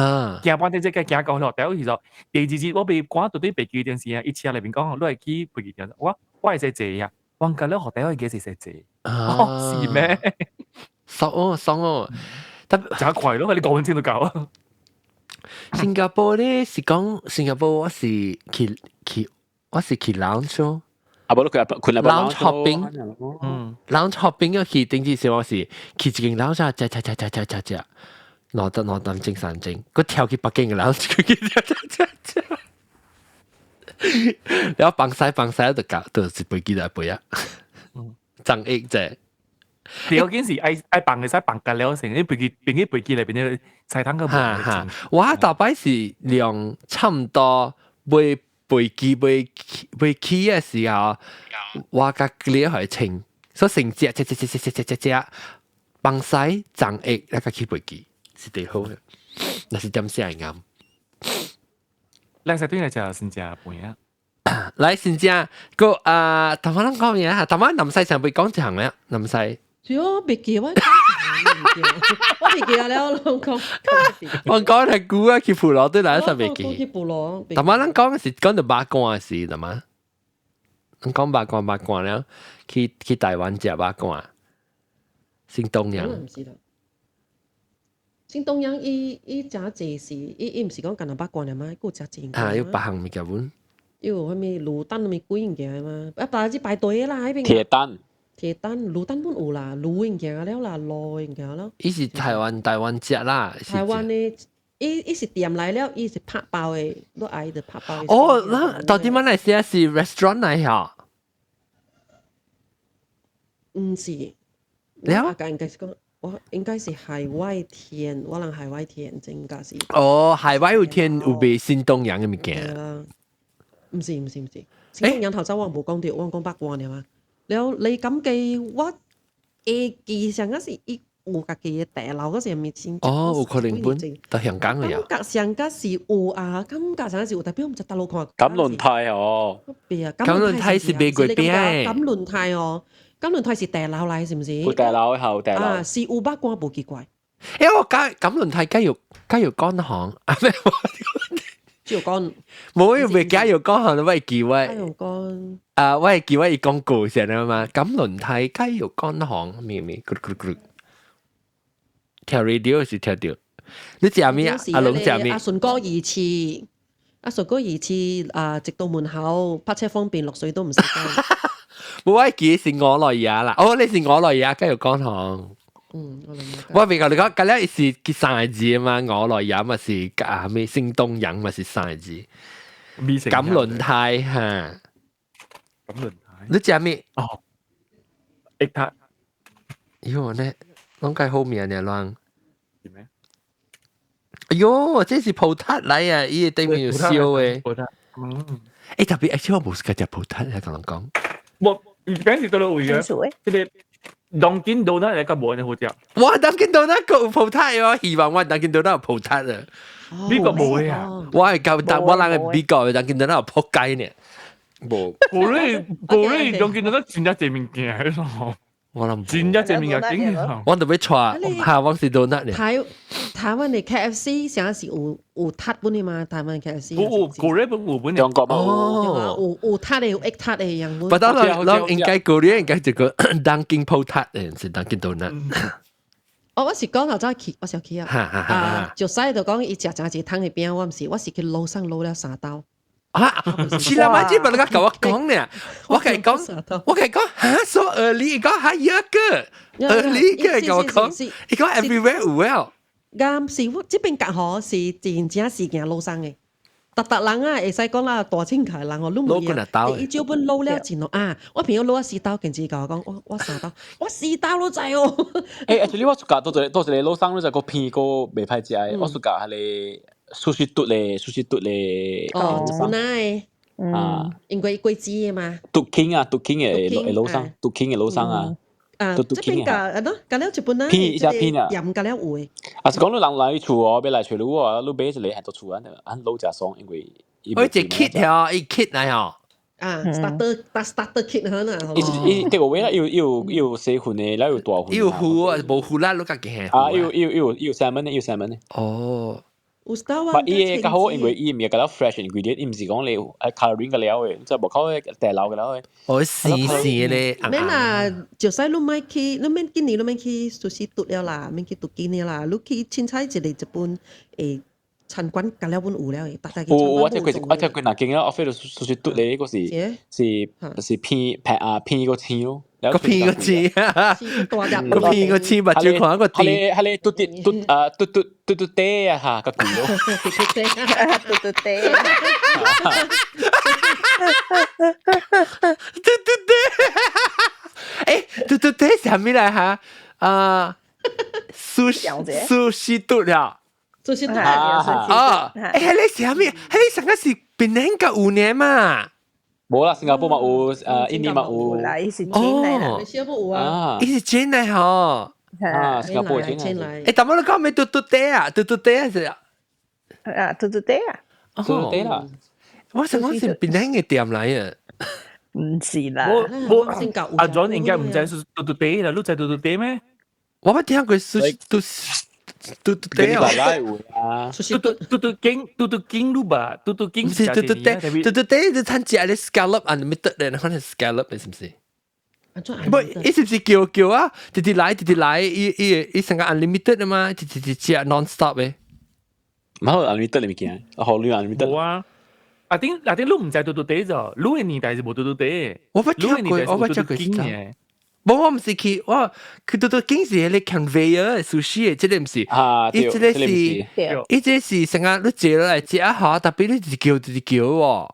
行半點鐘才行到 hotel 去咗。第二日我被趕到佇飛機場時啊，伊車內面講，你會去飛機場，我會使坐啊。我感覺 hotel 應該是使坐，哦，是咩？爽哦爽哦，但真快咯，你5分鐘就到。新加坡咧是講新加坡，我是去我是去 lounge 咯。啊，無你佢佢 lounge hopping，lounge hopping 要去頂住時我是去一間 lounge 食食食食食食食，兩點鐘3點鐘，閣跳去北京嘅 lounge 去食食食食。然後放屎放屎就搞，就是飛機來飛啊，張益啫。第二件事愛愛放會使放甲了成，你飛機飛機飛機內邊咧菜湯個。哈哈，我逐擺是量差唔多買飛機買買起嘅時候，我甲 clear 予清，所以成食食食食食食食食，放屎張益，那個起飛機是最好嘅，那是點先會啱。咱使對來食新食飯啊！來新食個啊，頭先咱講咩啊？頭先南西上輩講一項咧，南西。主要我袂記，我我袂記啊了，我講。我講係古啊，去浮羅對來就袂記。去浮羅。頭先咱講是講到肉乾時，係嘛？咱講肉乾肉乾了，去台灣食肉乾，新東陽。唔是啦。新東陽伊伊誠濟是，伊伊毋是講干焦肉乾爾嗎？閣有誠濟。啊，有別項物件本。有啥物滷蛋啥物鬼物件嘛？啊，但是排隊啦，彼邊。鐵蛋。鐵蛋滷蛋本有啦，滷物件了啦，滷物件了。伊是台灣食啦。台灣的，伊伊是店來了，伊是拍包的，你愛就拍包的。哦，那到底馬來西亞是 restaurant 來嚇？毋是。了。應該是講。我應該是海外天，我人海外天真該是。哦，海外有天有賣新東陽嘅物件。啦，唔是唔是唔是，新東陽頭先我無講到，我講八卦爾嘛。了你咁記我會記上嗰時，伊有家己嘅大樓嗰時咪先。哦，有可能本到香港嘅呀。感覺上嗰是有啊，感覺上是有，特別我唔知大陸看。錦輪泰哦。別啊，錦輪泰是賣月餅嘅。錦輪泰哦。錦輪泰是大樓來，是毋是？有大樓後大樓。啊，是有八卦無奇怪。欸，我講錦輪泰雞肉乾行啊咩？雞肉乾。冇要賣雞肉乾行，我會記我。雞肉乾。啊，我會記我伊講故事啊嘛。錦輪泰雞肉乾行，咩咩，咕咕咕。聽 radio 是聽到。你食咩啊？阿龍食咩？阿順哥魚翅，阿順哥魚翅啊，直到門口泊車方便，落水都唔使驚。冇，我記是我來也啦。哦，你是我來也雞肉乾行。嗯，我未甲你講，今日是結三個字啊嘛，我來也嘛是啊咩新東陽嘛是三個字。錦輪泰哈。錦輪泰。你食咩？哦。egg tart。喲呢，攏計好名呢，亂。是咩？哎喲，這是葡撻來啊！伊個頂面有燒的。葡撻。嗯。欸，特別，而且我無是食葡撻啊，同人講。我而家是到了位嘅，這個 Dunkin Donut 嚟個無呢好食。哇，Dunkin Donut 個有葡撻哦，希望我 Dunkin Donut 有葡撻啊。美國無嘅啊，我係夠，但我人係美國嘅 Dunkin Donut 有撲街呢。無。無咧，無咧，Dunkin Donut 真正濟物件，我諗真正濟物件頂。我特別帶，嚇，我是 donut 呢。台灣的 KFC 啥是有撻本的嘛？台灣 KFC 有有，古日本有本。中國嘛有有撻的有 egg 撻的樣本。不過咱應該古日應該這個 Dunkin 葡撻的，是 Dunkin Donut。哦，我是講頭早去，我是去啊。啊，就使就講伊食食一湯的餅，我毋是，我是去路上滷了三兜。啊！是啦，嘛，這本來甲我講呢，我共伊講，我共伊講，哈，so early，伊講哈一個 early 個，共我講，伊講 everywhere 有啊。啱是，我這邊隔河是真正是行路上的，逐逐人啊，會使講啦，大清界人哦，攏無一樣。伊少本滷了真咯啊！我朋友滷了四兜，近時共我講，我三兜，我四兜都知哦。欸，actually 我 suka 倒一個老生，你就個片個袂歹食的，我 suka 彼個 sushi 嘟咧，sushi 嘟咧。哦，日本的。啊。因為果子的嘛。獨傾啊，獨傾的的老生，獨傾的老生啊。啊，這邊個啊喏，甲了日本啊，片一隻片啊，鹽甲了有的。啊是講你人來厝哦，欲來揣你哦，你買一個喺做厝啊，按滷食爽，因為我一 kit 嗬，一 kit 來嗬。啊，starter kit 好啦。伊伊這個位啦，有有有細份的，了有大份。有糊啊，無糊啦，你家己啊，有有有有 salmon 的，有 salmon 的。哦。有 star 但伊個較好，因為伊毋是較 fresh ingredient，伊毋是講你愛 coloring 個料的，即係無靠大樓個料的。哦，鮮鮮咧。免啦，就使你莫去，你免今年你免去壽司嘟了啦，免去嘟幾年啦，你去凊彩一個日本誒餐館，甲了本有了的，大家有我這幾若間了，office 壽司嘟咧，嗰是是是片片啊片個青咯。個片個青，個片個青，目睭看個甜。係咧，嘟啲嘟啊嘟嘟嘟嘟嗲啊嚇，個貴咯。嘟嘟嗲，嘟嘟嗲。嘟嘟嗲，欸，嘟嘟嗲是啥物來哈？啊，壽壽司嘟了。壽司嘟啊！欸，彼個是啥物？彼個上個是檳城佮有呢嘛？無啦，新加坡嘛有，印尼嘛有。啦，伊是進來啦，新加坡有啊。伊是真的吼。啊，新加坡真來。欸，但我你講咩嘟嘟嗲啊？嘟嘟嗲是啊？啊，嘟嘟嗲啊。嘟嘟嗲啦。我想講是檳城的店來啊。毋是啦。我我阿 John 應該毋知是嘟嘟嗲啦，你知嘟嘟嗲咩？我捌聽過是嘟嘟嘟嗲啊。嘟嘟嘟嘟經嘟嘟經你吧，嘟嘟經是嘟嘟嗲，嘟嘟嗲就趁食咧 scallop unlimited 咧，可能 scallop 是毋是？不，伊是毋是叫叫啊？直直來，直直來，伊伊伊成個 unlimited 啊嘛，直直直食 non stop 的。冇 unlimited 的物件，好你 unlimited。無啊。阿頂阿頂，你毋知嘟嘟嗲咋？你的年代是無嘟嘟嗲。我捌聽過，我捌聽過。無，我毋是去，我去嘟嘟經是彼個 conveyor sushi 的，這個毋是。啊，伊這個是，伊這個是成個你坐落來食好，特別你一直叫一直叫喎。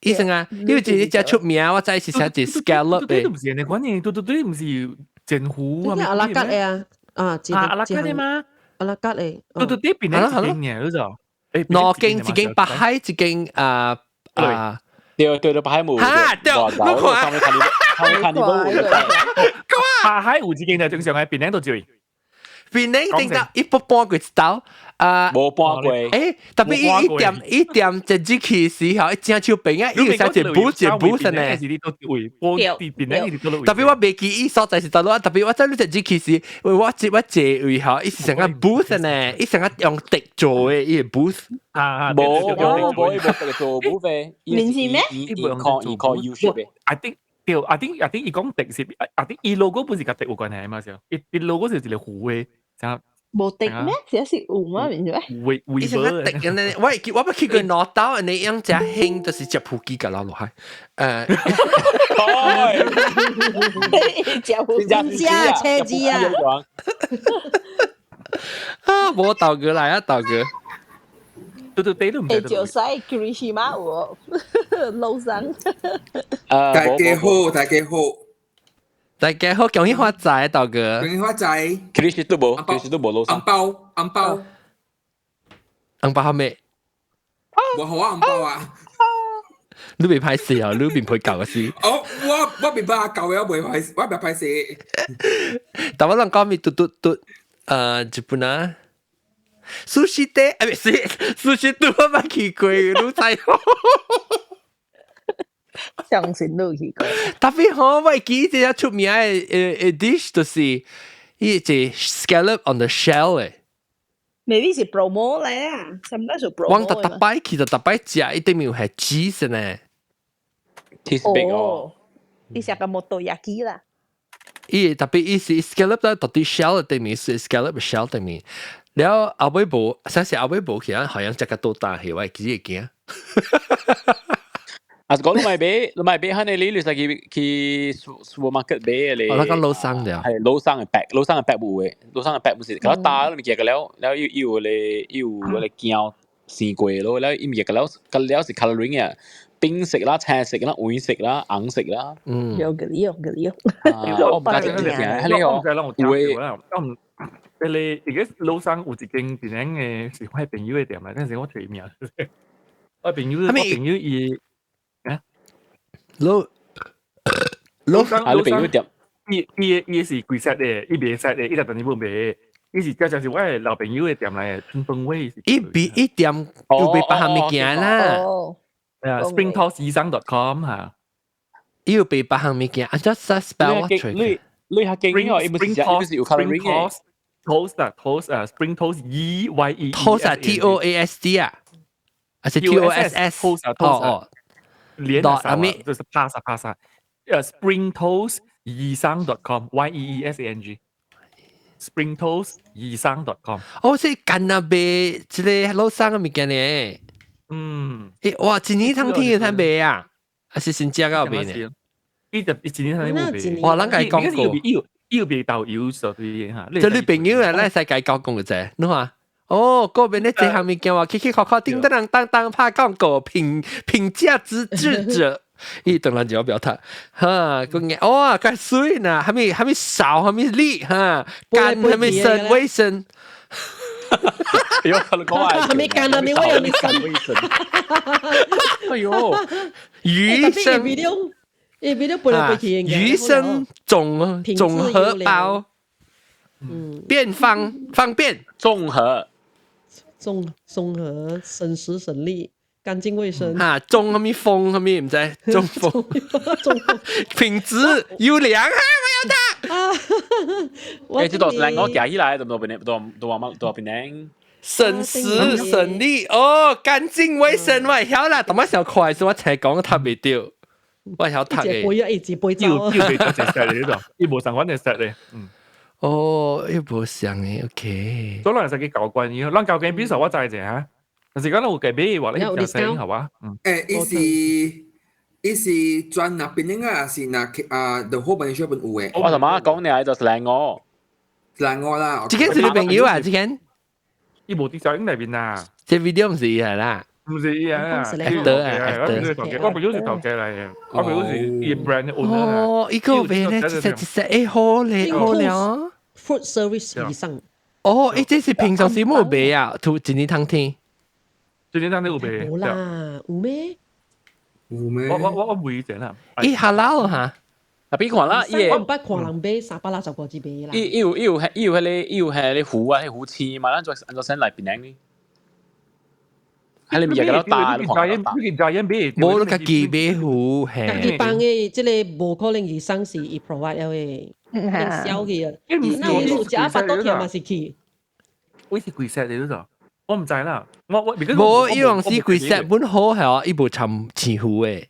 伊成個，因為這個食出名，我知是啥一 scallop 的。嘟嘟毋是按呢款的，嘟嘟嗲毋是煎糊啊。阿拉格的啊。啊，啊，阿拉卡的嗎？阿拉卡的，對對對，邊一間嘅，你就兩間，一間北海，一間啊啊，對對對，北海冇。嚇，對，你看，看你冇。北海有一間就正常嘅，檳城都一位。檳城頂到一波半過一道，啊，無半過。特別伊一點一點一入去時候，伊正手邊啊，伊有寫一補一補先呢。特別我袂記伊所在是佗落，特別我知你一入去時，我這我坐位吼，伊是成個 booth 呢，伊成個用竹做的伊個 booth。啊，無無無，伊無竹做 booth 嘅。面是咩？伊靠 U shape 嘅。 I think 對，I think I think 伊講竹是，I think 伊 logo 本是佮竹有關係嘛？是，伊伊 logo 是一個湖嘅。無敵咩？這是有嗎？變咗？會會伊成個竹咁呢，我我捌去過攞刀，你樣只興就是食普吉㗎啦落去，食車子啊！啊，無豆哥來啊，豆哥，對對對，都唔知。就使 Kirishima 有路上。大家好，大家好。大家好，恭喜發財，豆哥。恭喜發財。其實都無，其實都無路上。紅包，紅包。紅包係咩？無好啊，紅包啊。你袂歹勢啊，你袂陪舊嘅事。哦，我袂怕舊嘅，我袂歹，我袂歹勢。但我攏講咪嘟嘟嘟，日本啊，壽司店，啊，唔是，壽司店我捌去過，你知。相信你去過。特別好，我記得出名的dish 就是伊隻 scallop on the shell 誒。 Maybe 是 promo 嚟啊，什麼是 promo？我特特擺去就特擺食，伊頂面有係 cheese 呢。 cheese bake 哦。你食個 motoyaki 啦。伊特別伊是 scallop 咧，到底 shell 頂面是 scallop shell 頂面。了後尾無，啥是後尾無去啊？好像食個多大氣，我會記會驚。啊，講你買買，你買買，肯定你你使去去 supermarket 買咧。我那個老生了。係老生嘅白，老生嘅白冇嘅，老生嘅白唔是，佢打你物件個了，了又又咧又咧鏡生過咯，了伊物件個了，個了是 coloring 嘅，冰色啦、青色啦、黃色啦、紅色啦。嗯。有個有個有。我唔知點解，係你哦，有的。我唔，你而家老生有一間電影嘅是我朋友嘅店嚟，嗰陣時我提名。我朋友，我朋友伊。老老啊，你朋友店，伊伊伊是規 set 的，伊袂 set 的，伊就等於冇賣。伊是這就是我的老朋友的店來的，春風味。伊比伊店有賣別項物件啦。係啊，springtoastyisan.com 嚇。伊有賣別項物件，啊，just spell 我出。你你較經哦，伊唔是伊唔是有 coloring 嘅。 Toast 啊，toast 啊，spring toast E Y E toast 啊，T O A S T 啊，還是 T O S S？ toast 啊，toast 哦。連啊，咩？就是 pass 啊 pass 啊，spring toast 23.com Y E E S A N G spring toast 23.com。哦，是干那賣這個老生嘅物件呢？嗯。欸，哇，一年通天有通賣啊？還是新食到賣呢？伊就一年通冇賣。哇，咱家講過。伊有伊有賣豆油所對嚇。就你朋友啊，咱使家講講個啫，你看。哦，嗰邊咧這項物件話，起起扣扣，叮當當當拍廣告，評評價之智者，伊當然就要表達，哈，個眼哇，較水呢，還沒還沒少，還沒力，哈，乾還沒生衛生。哎呦，佢講話，還沒乾啊，沒衛還沒生。哎呦，魚生，伊 video 背來背去，魚生總綜合包，嗯，便方方便綜合。綜合省時省力，乾淨衛生。哈，中什麼風什麼唔知，中風，中風，品質優良，哈，我要它。欸，這都是我夾起來，都都變都都話乜都變成省時省力哦，乾淨衛生，我會曉啦，但我想快時我才講讀袂著，我曉讀嘅。一杯啊，一杯走。又又袂得一 set 咧，呢度，伊無相款的 set 咧，嗯。哦，又無相的，OK。所以咱會使去交關，咱交關比如說我知者哈，但是講咱有計買話，你食生好吧？嗯。欸，伊是伊是專那邊個啊？是那啊？The whole Malaysia 本有的。我同媽講你就是靚我，靚我啦。這間是你朋友啊？這間？伊無佇小英內面啊。這 video 毋是伊的啦。毋是伊啊。得啊，得。我朋友是頭家來的，我朋友是伊 brand owner。哦，伊個賣咧，一隻一隻，欸，好咧，好了。food service 魚生。哦，誒，這是平常時冇賣啊，土一年當天。一年當天有賣。冇啦，有咩？有咩？我唔會者啦。咦，halal 嚇？啊，比看啦，伊我唔捌看人買365紙買啦。伊有迄個魚啊，彼魚翅嘛，咱做按做先來檳城呢。喺你咪日日都打，你見家人買，無你家己買魚，家己放的這個無可能魚生是伊 provide 了的，燒去啊。那伊有食巴肚痛嘛是去。我是幾 set 的嗰度，我唔知啦。我無，伊往時規 set 本好係哦，伊無摻青魚的。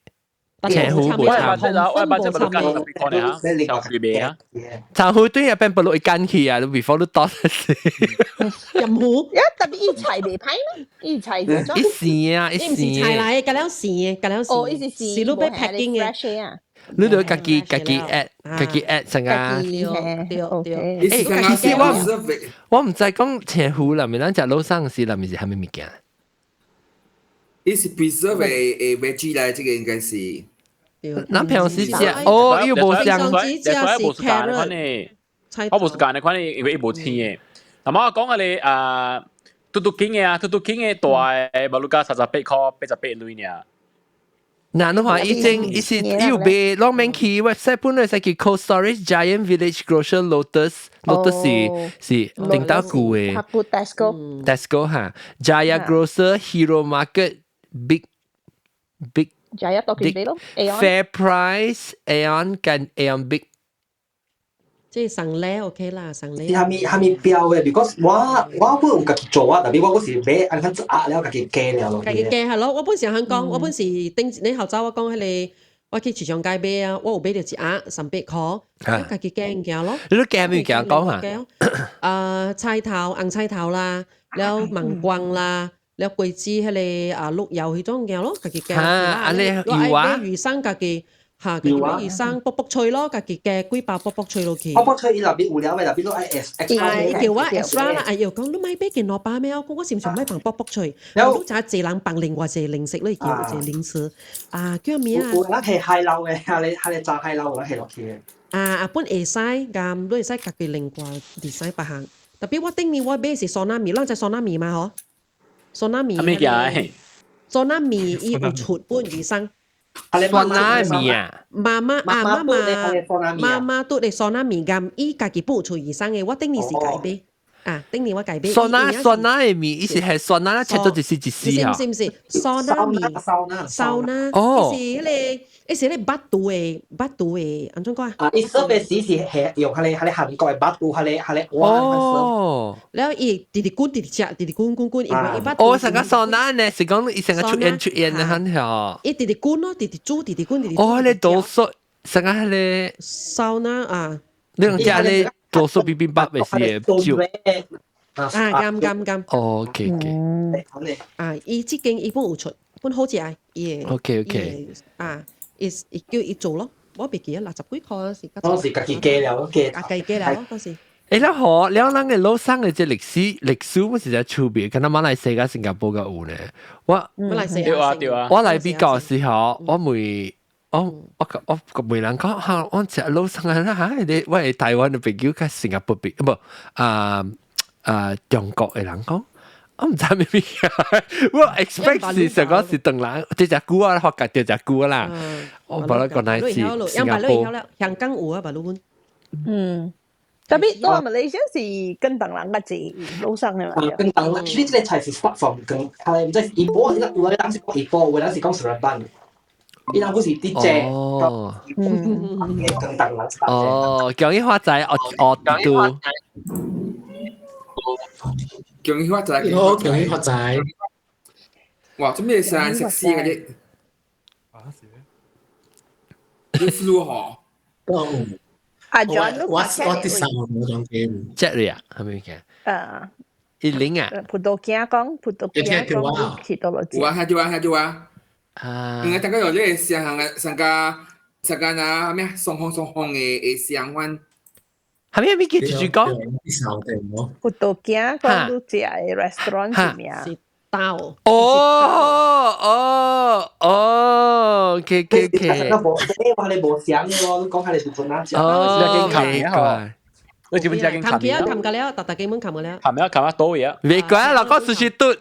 青魚無摻，我把這不加十塊呢嚇，小水賣啊。青魚對入邊不落一間去啊，你 before 你倒是。任魚，一特別伊菜袂歹呢，伊菜一生啊，一生。伊毋是菜來的，加了生的，加了生。哦，伊是生，是你欲 packing 的。你著家己家己 add，家己 add 成個。對對。欸，其實我毋知講青魚啦，咪咱食老送時啦，咪是啥物物件？伊是 preserve 的 veggie 來，這個應該是。咱平時食哦，伊無像。我無是間的款的，我無是間的款的，因為伊無青的。那麼我講個咧啊，嘟嘟間的啊，嘟嘟間的大的，無你加38塊88鐳爾。嗱，你看以前伊是伊有賣，攏免去 website 本來使去 Cold Storage Giant Village Grocer Lotus Lotus 是頂到舊的。 Tesco Tesco 哈，Jaya Grocer Hero Market Big Big Jaya 多幾倍咯，Fair Price Aeon 跟 Aeon Big。即係上咧 OK 啦，上咧。係咪係咪標嘅？because 我本有家己做啊，特別我嗰時買按看壓了，家己加了落去。家己加係咯，我本時肯講，我本時頂你後晝我講彼個，我去市場街買啊，我有買著一盒300箍，我家己加物件咯。你都加物件講啊？菜頭紅菜頭啦，了芒光啦，了果子彼個啊鹿油彼種物件咯，家己加。啊，按呢油啊？買魚生家己。嚇，家己買魚生卜卜脆咯，家己加幾包卜卜脆落去。卜卜脆伊內邊有料嘅，內邊都愛 S 啊，伊叫我 extra 啦，哎又講你買買件蘿蔔咩？我講我是毋是買放卜卜脆？你知一個人放另外一個零食，你叫一個零食啊，叫咩啊？有人係蟹柳嘅，下你炸蟹柳，有人係落去嘅。啊啊，本會使，咁你會使家己另外 design 別項。特別我頂年我買是酸辣麵，咱知酸辣麵嘛？嗬，酸辣麵。咩嘢？酸辣麵伊有出本魚生。酸辣麵啊！媽媽啊，媽媽媽媽拄咧酸辣麵咁，伊家己本出魚生的，我頂年是家買啊，頂年我家買。酸辣酸辣的麵，伊是係酸辣切做一絲一絲啊？毋是毋是，酸辣麵，燒臘，哦，伊是彼個，伊是彼個肉肚的，肉肚的，按怎講啊？伊說的時是係用彼個韓國的肉肚，彼個哦。了伊直直滾，直直食，直直滾滾滾，因為伊肉。哦，成個酸辣呢，是講伊成個出煙出煙的很曉。伊直直滾咯，直直煮，直直滾，直直。哦，彼個多數成個彼個燒臘啊！你講食彼個多數ビビンバ的是酒。啊，啱啱啱。哦，OK OK。啊，伊這間伊本有出，本好食，伊個。 OK OK。啊，伊伊叫伊做咯，我袂記得60幾箍是。當時家己加了，加。啊，家己加了，當時。欸，咱好，了咱个老生的這歷史歷史，我實在趣味，敢若馬來西亞、新加坡個有呢。我馬來西亞對啊對啊。我來比較時候，我問我我問人講嚇，我食老生啊嚇，你我係台灣的朋友，佮新加坡朋友，無啊啊中國的人講。我毋知咩物件，我 expect 是上講是唐人，這隻久啊，發覺這隻久啦。我本來講乃是新加坡。香港有啊，白鷺阮。嗯。特別到馬來西亞是跟唐人較濟老生的嘛。跟唐人，其實這個菜是 start from 跟，係毋知怡保，有的人是講怡保，有的人是講 Seremban。伊人不是佇這，哦，跟唐人。哦，恭喜發財，哦哦嘟。恭喜發財！好，恭喜發財！哇，做咩生食屎嘅啫？啊是咩？你輸嗬？阿 John，我第三個冇講嘅。這裡啊，係咪嘅？啊，一零啊。葡萄鏡講，葡萄鏡講，去到落有啊，聽到啊，聽到啊。啊。因為大家有這個聲行嘅，上個上個那咩雙方雙方的聲款。係咪咪叫住住講？葡萄鏡講你食的 restaurant 是名？是豆。哦哦哦，OK OK OK。我你無想喎，你講下你是怎樣食？哦，明白。你基本食經冚起啊，冚過了，逐逐基本冚過了。冚了冚啊多嘢。別怪老講壽司嘟。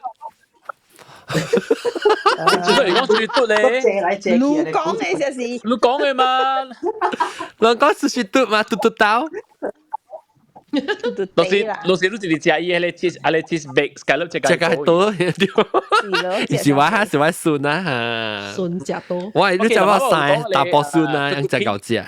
所以講壽司嘟咧，借來借去。你講嘅就是。你講嘅嘛？人講壽司嘟嘛，嘟嘟刀。老師老師，你一直食伊迄個 cheese，啊個 cheese bake scallop 食個多，對。是我哈是我孫啊哈。孫食多。我你食我三大波孫啊，用食夠食。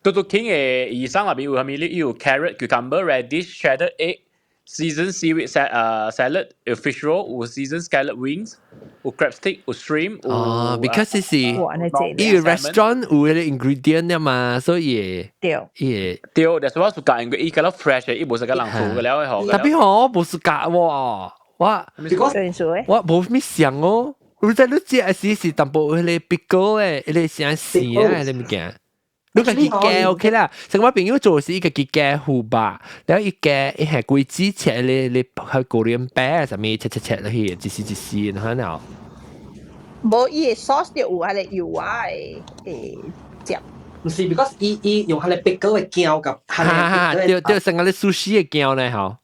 嘟嘟 king 嘅魚生內邊有啥物？你有 carrot、cucumber、radish、shredded egg、seasoned seaweed salad、有 fish roll、有 seasoned scallop wings、有 crab stick、有 shrimp。哦，because 是伊個 restaurant 有迄個 ingredient 嘛，所以對，伊對，但是我是講伊較 fresh 嘅，伊無是較人做嘅了嗬。 Tapi 吼，我無是教喎，我我無咩想哦。你在你食時是淡薄迄個 pickle 誒，迄個啥鮮啊，迄個物件。你家己加 OK 啦，成我朋友做是伊家己加胡巴，然後伊加伊係規子切咧咧去果鏈白啥物切切切落去，一絲一絲，然後。無伊個 sauce 就有彼個油啊的誒汁。毋是，because 伊伊用彼個 pickle 的醬佮，哈哈，對對，成個咧壽司的醬咧吼。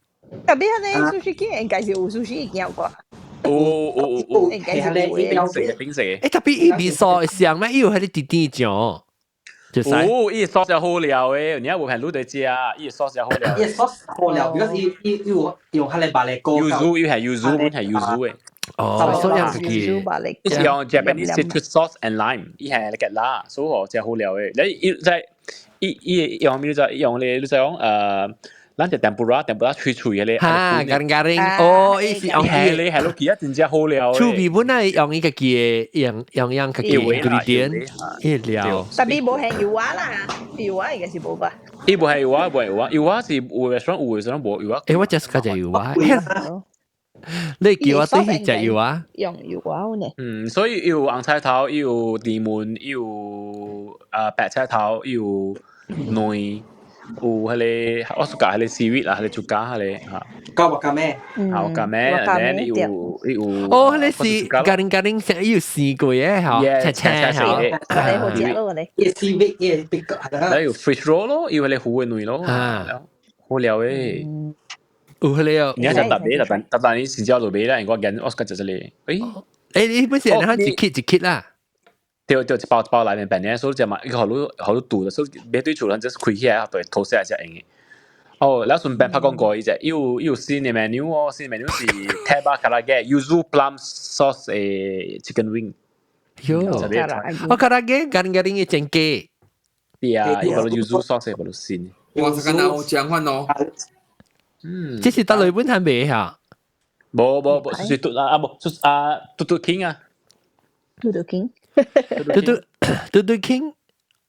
Tapi 彼個壽司醬應該是有壽司的醬啩。有有有有，應該是有冰食的冰食的。欸，tapi 伊味素會像咩？伊有彼個甜甜醬。就是哦，伊 sauce 好料的，你無朋友在食，伊 sauce 好料。伊 sauce 好料，because 伊伊伊有用彼個百利果。 Yuzu 伊係 yuzu，係 yuzu 的。哦，所以自己。伊是用 Japanese citrus sauce and lime，伊係那個辣，所以哦，真好料的。你伊在伊伊用咩就用咧，你就講咱就 tempura，tempura 脆脆的咧。哈，garing garing，哦，伊是用伊咧，係咯，其實真正好料。厝邊本來用伊家己的用用用家己 ingredient，伊料。 Tapi 無係油仔啦，油仔應該是無吧？伊無係油仔，無係油仔，油仔是有 restaurant 有 restaurant 無油仔。欸，我食較食油仔。你叫我對去食油仔？用油仔呢？嗯，所以有紅菜頭，有甜燜，有白菜頭，有卵。有彼個我 suka 彼個 seaweed 啦，彼個竹莢彼個嚇。加 wakame？啊，wakame，然後有有。哦，彼個是 garing garing 成有試過嘅吼，青青吼。好食咯，你。伊 seaweed 伊比較。然有 fish roll 咯，有彼個糊的卵咯，好料的。有彼個。你係特別特別特別，你時間就買啦，我見我 suka 食這個。誒，欸，你本是你一 kit 一 kit 啦。對對，一包一包內面病咧，所以就嘛，伊好多好多肚的，所以買對厝人就是開起來，對，吐出來食用的。哦，然後順便拍廣告伊隻，有有新的 menu 哦，新的 menu 是 teba karaage yuzu plum sauce 的 chicken wing。喲，我 karaage garing garing 的煎雞。對啊，伊個 yuzu sauce 個新。哇，這個哪有講法哦？嗯，這是到日本攤賣嚇？無無無，是嘟啊啊無，是啊嘟嘟 king 啊。嘟嘟 king。嘟嘟嘟嘟 king，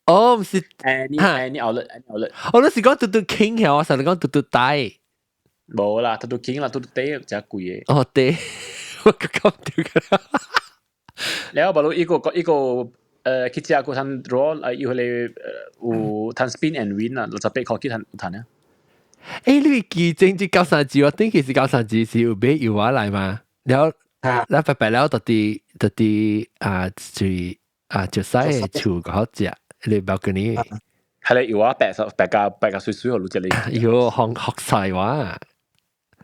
哦，毋是， Any any outlet any outlet，我都是講嘟嘟 king 嘅，我實你講嘟嘟大。無啦，嘟嘟 king 啦，嘟嘟底真貴嘅。哦，對，我講對個。然後無伊個伊個去食個攤 draw 有彼個有攤 spin and win 啊，68箍去攤有攤啊。欸，你記正這九三字，我頂其實九三字是有買油仔來嘛？然後。咱白白了，到佇到佇啊，就是啊，就使厝個好食，你 balcony。係你油仔白白加白加水水好，你食你。喲，學學晒話。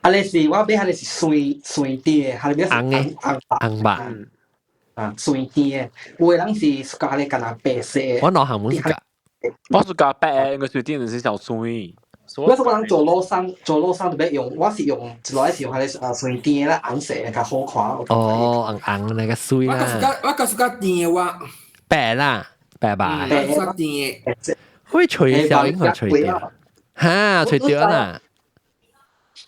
啊，你是我買，彼是酸酸甜的，彼個紅的紅紅白。啊，酸甜的，有的人是 suka 咧，敢若白色的。我兩項攏 suka。我 suka 白的，應該酸甜是小酸。我是我人做老生，做老生特別用，我是用一落是用彼個啊酸甜的啦，紅色的較好看。哦，紅紅那個水啦。我較 suka 甜的我。白啦，白吧。我 suka 甜的。會脆小應該脆掉。哈，脆掉啦。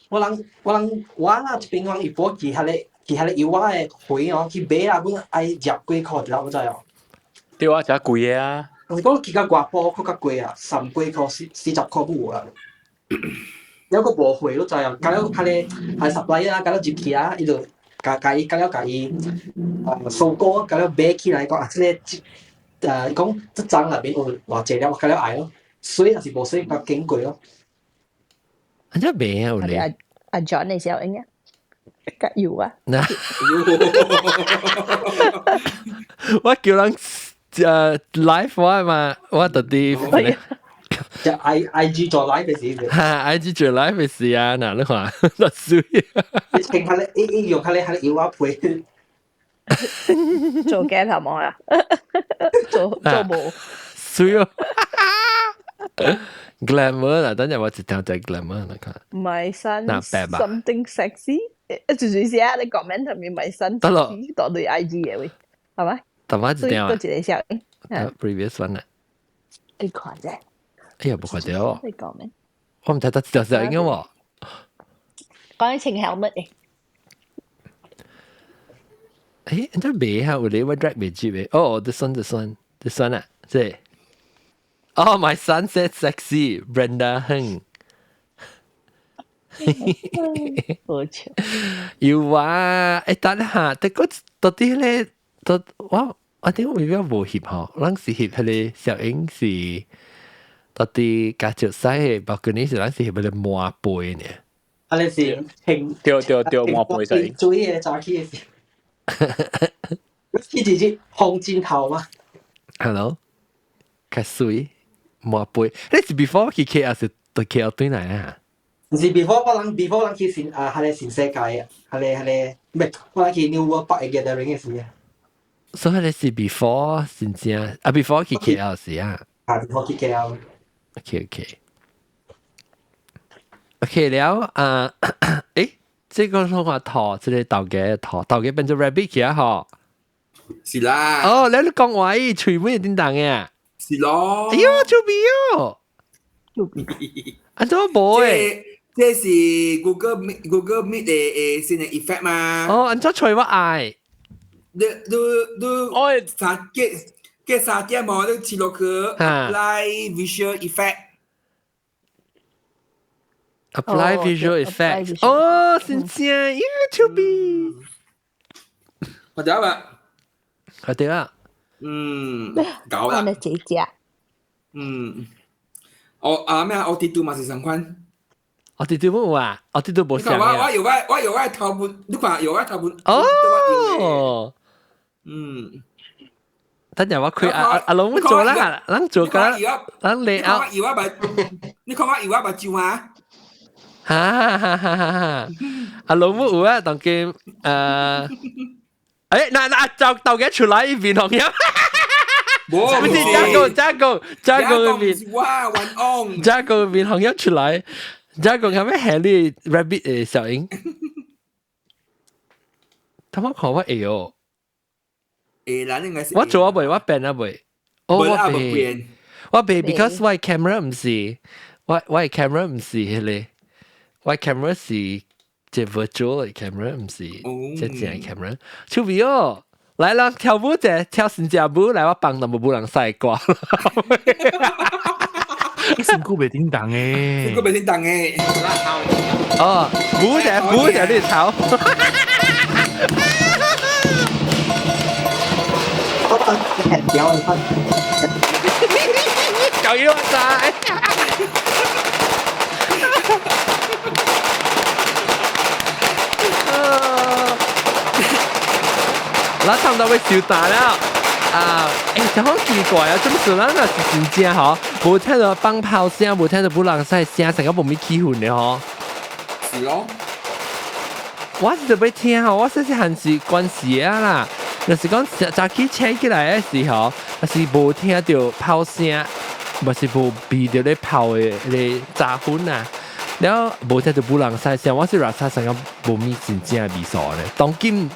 我人我人我啦這邊講伊波其他咧其他咧油仔的貨哦，去買啊，阮愛入幾箍，知影無知哦？對啊，誠貴的啊。但是講去到外埔閣較貴啊，三幾箍四四十箍有啊。了閣無貨，你知哦？加了彼個係 supplier 啊，加了入去啊，伊就共共伊加了共伊啊收購，加了買起來講啊，這個這伊講這欉內面有偌濟粒，我加了愛咯。水若是無水，較經過咯。按怎賣啊有咧？阿阿 John 你小英啊，較油啊。嗱，我叫人live 我嘛，我特啲。就 IG 做 live 嘅時。哈，IG 做 live 嘅時啊，嗱你看，落水。你穿下咧，伊用下咧，下咧腰啊皮。做鏡頭冇啊？做做冇。水哦。Glamour 啦，等陣我一條就 glamour 你看。 My son something sexy，就是寫你 comment 上面 my son 得咯，當對 IG 嘅喂，係咪？等我一條啊。多一個小。 Previous one 啊。你看啫。哎呀，冇看到。你講咩？我唔睇得條小應該喎。講起穿 helmet 嘅。誒，這未哈？有你我 drag 未接嘅。哦，this one，this one，this one 啊，這。Oh, my son said sexy, Brenda Heng. 好笑。有啊，誒，等下，這個到底咧，到我點會比較無翕吼？咱是翕彼個小英是到底家照使的，包括你是咱是翕彼個磨杯呢？啊，你是停？對對對，磨杯小英。水的早起的時，你是是紅箭頭嗎？Hello，較水磨杯，你是 before 去 KL 是對 KL 對來啊？毋是 before 我人 before 人去新啊，彼个新世界啊，彼个唔係我人去 New World Park gathering 嘅時啊。所以你是 before 先正啊，before 去 KL 時啊？啊，before 去 KL。 OK OK。OK 了啊，誒，這個說話頭，這個豆家頭，豆家變做 rabbit 去啊嗬？是啦。哦，你講話伊喙尾叮當嘅。是咯。哎喲，趣味哦。趣味。啊，怎無誒？這是 Google Meet 的新的 effect 嘛？哦，按怎揣我愛？你哦，三幾幾三點哦，你切落去 apply visual effect。 Apply visual effect。哦，真正 YouTube。看到啦？看到啦。嗯，搞啦。我姐姐。嗯，我啊咩啊？我啲都嘛是同款。我啲都冇啊，我啲都冇上。我有我頭本，你看有我頭本。哦。嗯。等陣我開阿阿龍做啦，咱做個，咱你啊。你看我有我目睭啊？哈哈哈哈哈！阿老母有啊，當今誒，誒，嗱嗱就豆嘅出來面紅樣，唔是加個加個加個面，哇，晚安，加個面紅樣出來，加個係咩係你 rabbit 嘅小英？他們看我會哦，會啦，應該是我做啊未，我變啊未，哦我變，我變，because 我 camera 唔是，我 camera 唔是彼个。我 camera 是這 virtual 的 camera，唔是這正的 camera。趣味哦，來啦，跳舞者跳新加舞來，我幫淡薄舞人曬歌。你身軀袂叮當誒，身軀袂叮當誒。哦，舞者舞者你跳。我掉你看。搞一仔。咱差唔多要收單了啊！欸，真好奇怪啊！這麼說，咱若是真正吼，無聽到放炮聲，無聽到舞人使聲，成個無咩氣氛的吼。是咯。我是特別聽吼，我細細漢是關係啊啦，就是講早起醒起來的時候，若是無聽到炮聲，嘛是無鼻著咧炮的彼个雜粉啊。了無聽到舞人使聲，我是熱差成個無咪真正味素咧。當今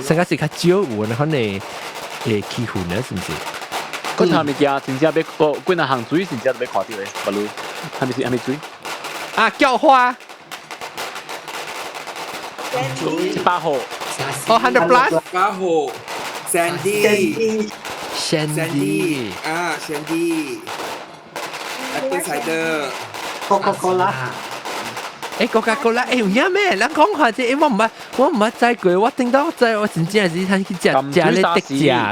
成個是較少有可能會氣氛咧，是毋是？嗰陣物件真正欲個幾若項水真正都欲看著的，不如係咪是係咪水？啊，叫花。100號。哦，100 plus。100號，Sandy。 Sandy。啊，Sandy。Apple cider。 Coca-Cola。欸，Coca-Cola，欸，有影咩？咱講話這，欸，我毋捌知過，我頂到知，我真正是通去食食咧得食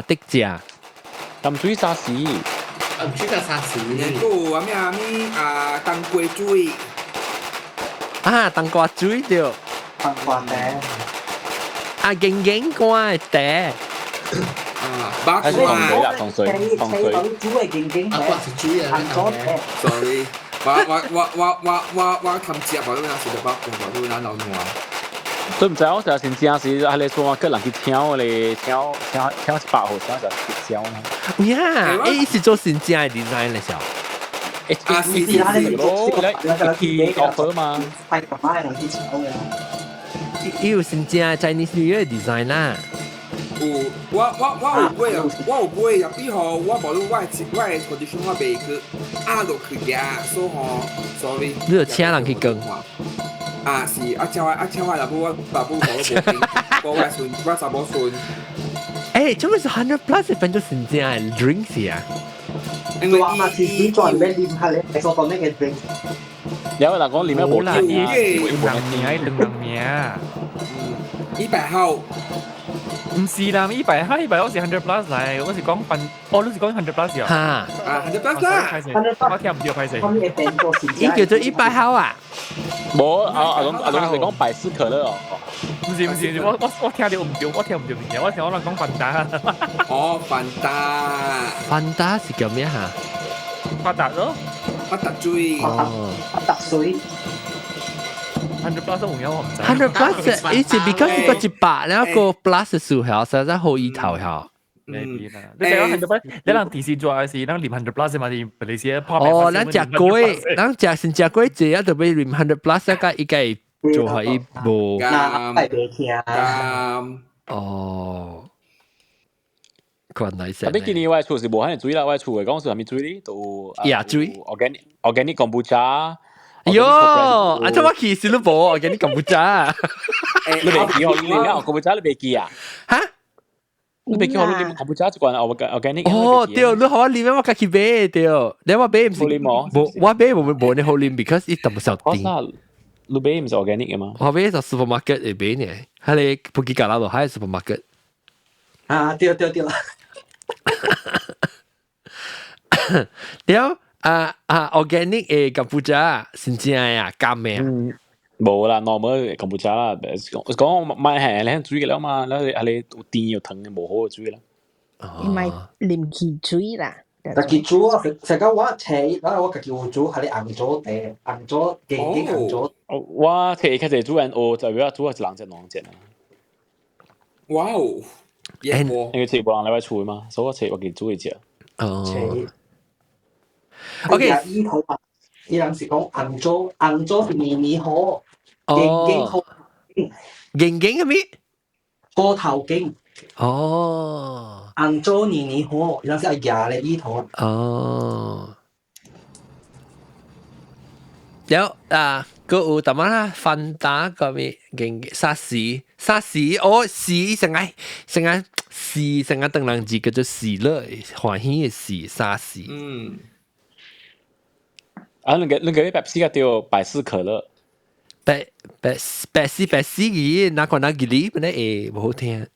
得食。淡水沙士，淡水沙士。然後啊咩啊咩啊冬瓜水。啊，冬瓜水對。冬瓜茶。啊，硬硬瓜的茶。啊，巴還是糖水啦，糖水，糖水。煮嘅勁勁啊，我是水啊，紅棗，sorry，我我氹食，無你若食就飽，無你若老爛。都唔知我成日正是係你說個人去搶咧，搶搶搶100號，搶就搶啦。呀，欸，是做新正嘅 design 咧，小。啊，是是是，咯，你去 offer 嘛？係媽媽人去搶嘅。伊有新正 Chinese New Year design 啦。有，我有買啊，我有買，入邊吼，我無論我的 condition 我袂去壓落去嘅，所以吼，sorry。你就請人去講。啊是，啊請我啊請我老母我老母無無聽，我我孫我查某孫。欸，做咩是 100 plus 變做新正的 drinks 啊？因為我嘛是只專門啉下咧，所講那個 drink。有人講裡面無啦，兩名兩名。 100號。唔是啦，100號100我是 100 plus 嚟，我是講份，哦，你是講 100 plus 啊？嚇！啊，100 plus 啦，我聽唔到歹勢。伊叫做100號啊？無，阿阿龍阿龍是講百事可樂哦。唔是唔是，我聽到唔對，我聽唔對物件，我聽我人講飯達。哦，飯達。飯達是叫咩嚇？發達咯。發達水。哦。發達水。 100 plus 有影我唔知。 100 plus，伊是 because 個100，然後個 plus 數曉，實在好意頭曉。 maybe 啦。你講 100 plus，你人電視做嘅是咱啉 100 plus 嘛？是馬來西亞哦，咱食過，咱食先食過這，啊，就欲啉 100 plus 啊，個伊個做下伊無。那袂聽。哦。原來是。特別今年我厝是無遐爾水啦，我厝嘅講是啥物水哩？都椰水。 organic kombucha。喲，啊！這我其實都無，organic kombucha。你袂記哦？你了 kombucha 你袂記啊？哈？你袂記我你啉 kombucha 一罐 organic？哦，對，你予我啉，我家己買對。你我買毋是？無，我買無無呢好啉，because 伊淡薄小甜。你買毋是 organic 嘅嘛？我買就 supermarket 會買呢，喺你布吉加拉路喺 supermarket。啊，對對對。對啊啊，organic 的 kombucha 是真啊，甘的啊。無啦，normal kombucha 啦，講買係你水嘅了嘛，你係你有甜有糖嘅無好嘅水啦。伊買啉汽水啦。家己煮啊，成個我初一，我家己有煮，係你紅棗茶，紅棗健健紅棗。我初一開始煮完，學就要煮一人食兩隻啊。哇哦！因為初一無人來我厝嘛，所以我初一我家己煮一隻。哦。初一。 OK。伊頭啊，伊人是講紅棗，紅棗是年年好，健健好。健健係咩？好頭景。哦。紅棗年年好，伊人是愛夾咧意頭。哦。有啊，閣有淡仔啦，飯打個咩？健沙士，沙士，哦，喜成個成個喜成個當人字叫做喜樂，歡喜的喜，沙士。嗯。啊，那個百事個叫百事可樂。百百百事百事嘅，哪個哪個哩？本來會無好聽。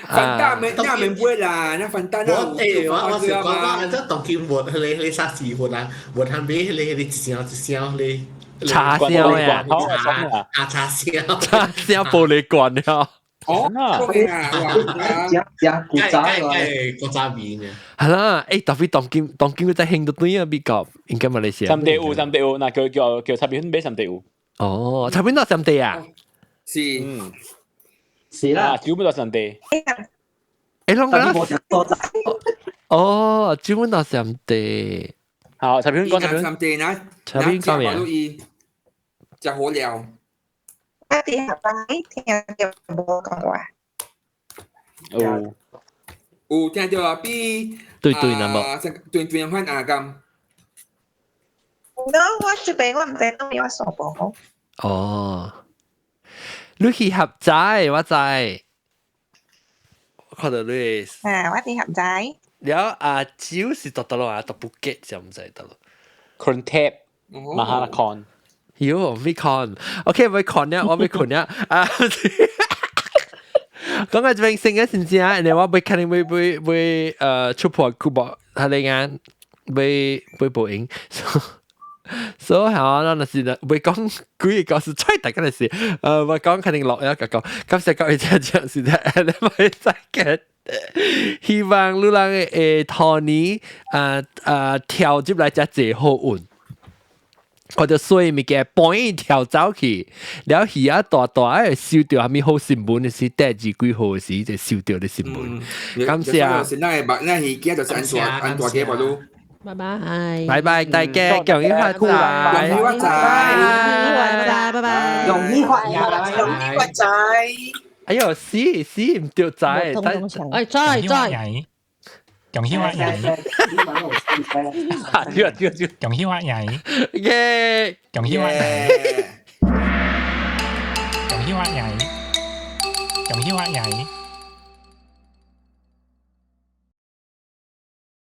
飯打免那免買啦，那飯打那我欸，我是講我這當今活，彼個啥事活啊，活通買彼個一箱一箱彼個茶香呀，啊茶香，茶香玻璃罐了。哦，食食古早啊，古早味呢。係啦，欸，特別當今當今佢在興到對啊，比較應該馬來西亞。三地有三地有，那叫叫叫插片買三地有。哦，插片到三地啊？是，嗯，是啦，酒本到三地。欸，攏講哦，酒本到三地。好，插片講插片。三地那插片講咩？食好料。我佇下班聽著無講話。有有聽到啊？比對對那麼對對款啊咁。喏，我這邊我毋知當我數無。哦，你去合仔，我知。我看到你。啊，我佇合仔。了啊，酒是到佗落啊，到布吉就毋知佗落。 Krung Thep Mahanakhon。喲，未看，OK，未看了，我未看了啊。講到這邊成嘅先正，然後我未肯定會會會出破古博，係你眼會會報應。所以嚇，咱若是袂講幾個故事，吹大家就是，我講肯定落一個講，感謝各位聽眾時間，你咪再見。希望你人會兔年啊啊跳入來遮濟好運。看著水物件搬跳走去，了魚仔大大會收著啥物好新聞的時，第二幾號時就收著的新聞。感謝。是咱的咱魚仔就是安大安大家無囉。拜拜。拜拜，大家恭喜發財，恭喜發財，拜拜拜拜，恭喜發財，恭喜發財。哎喲，死死毋著財，哎，再再。恭喜發財！對對對，恭喜發財！耶！恭喜發財！恭喜發財！恭喜發財！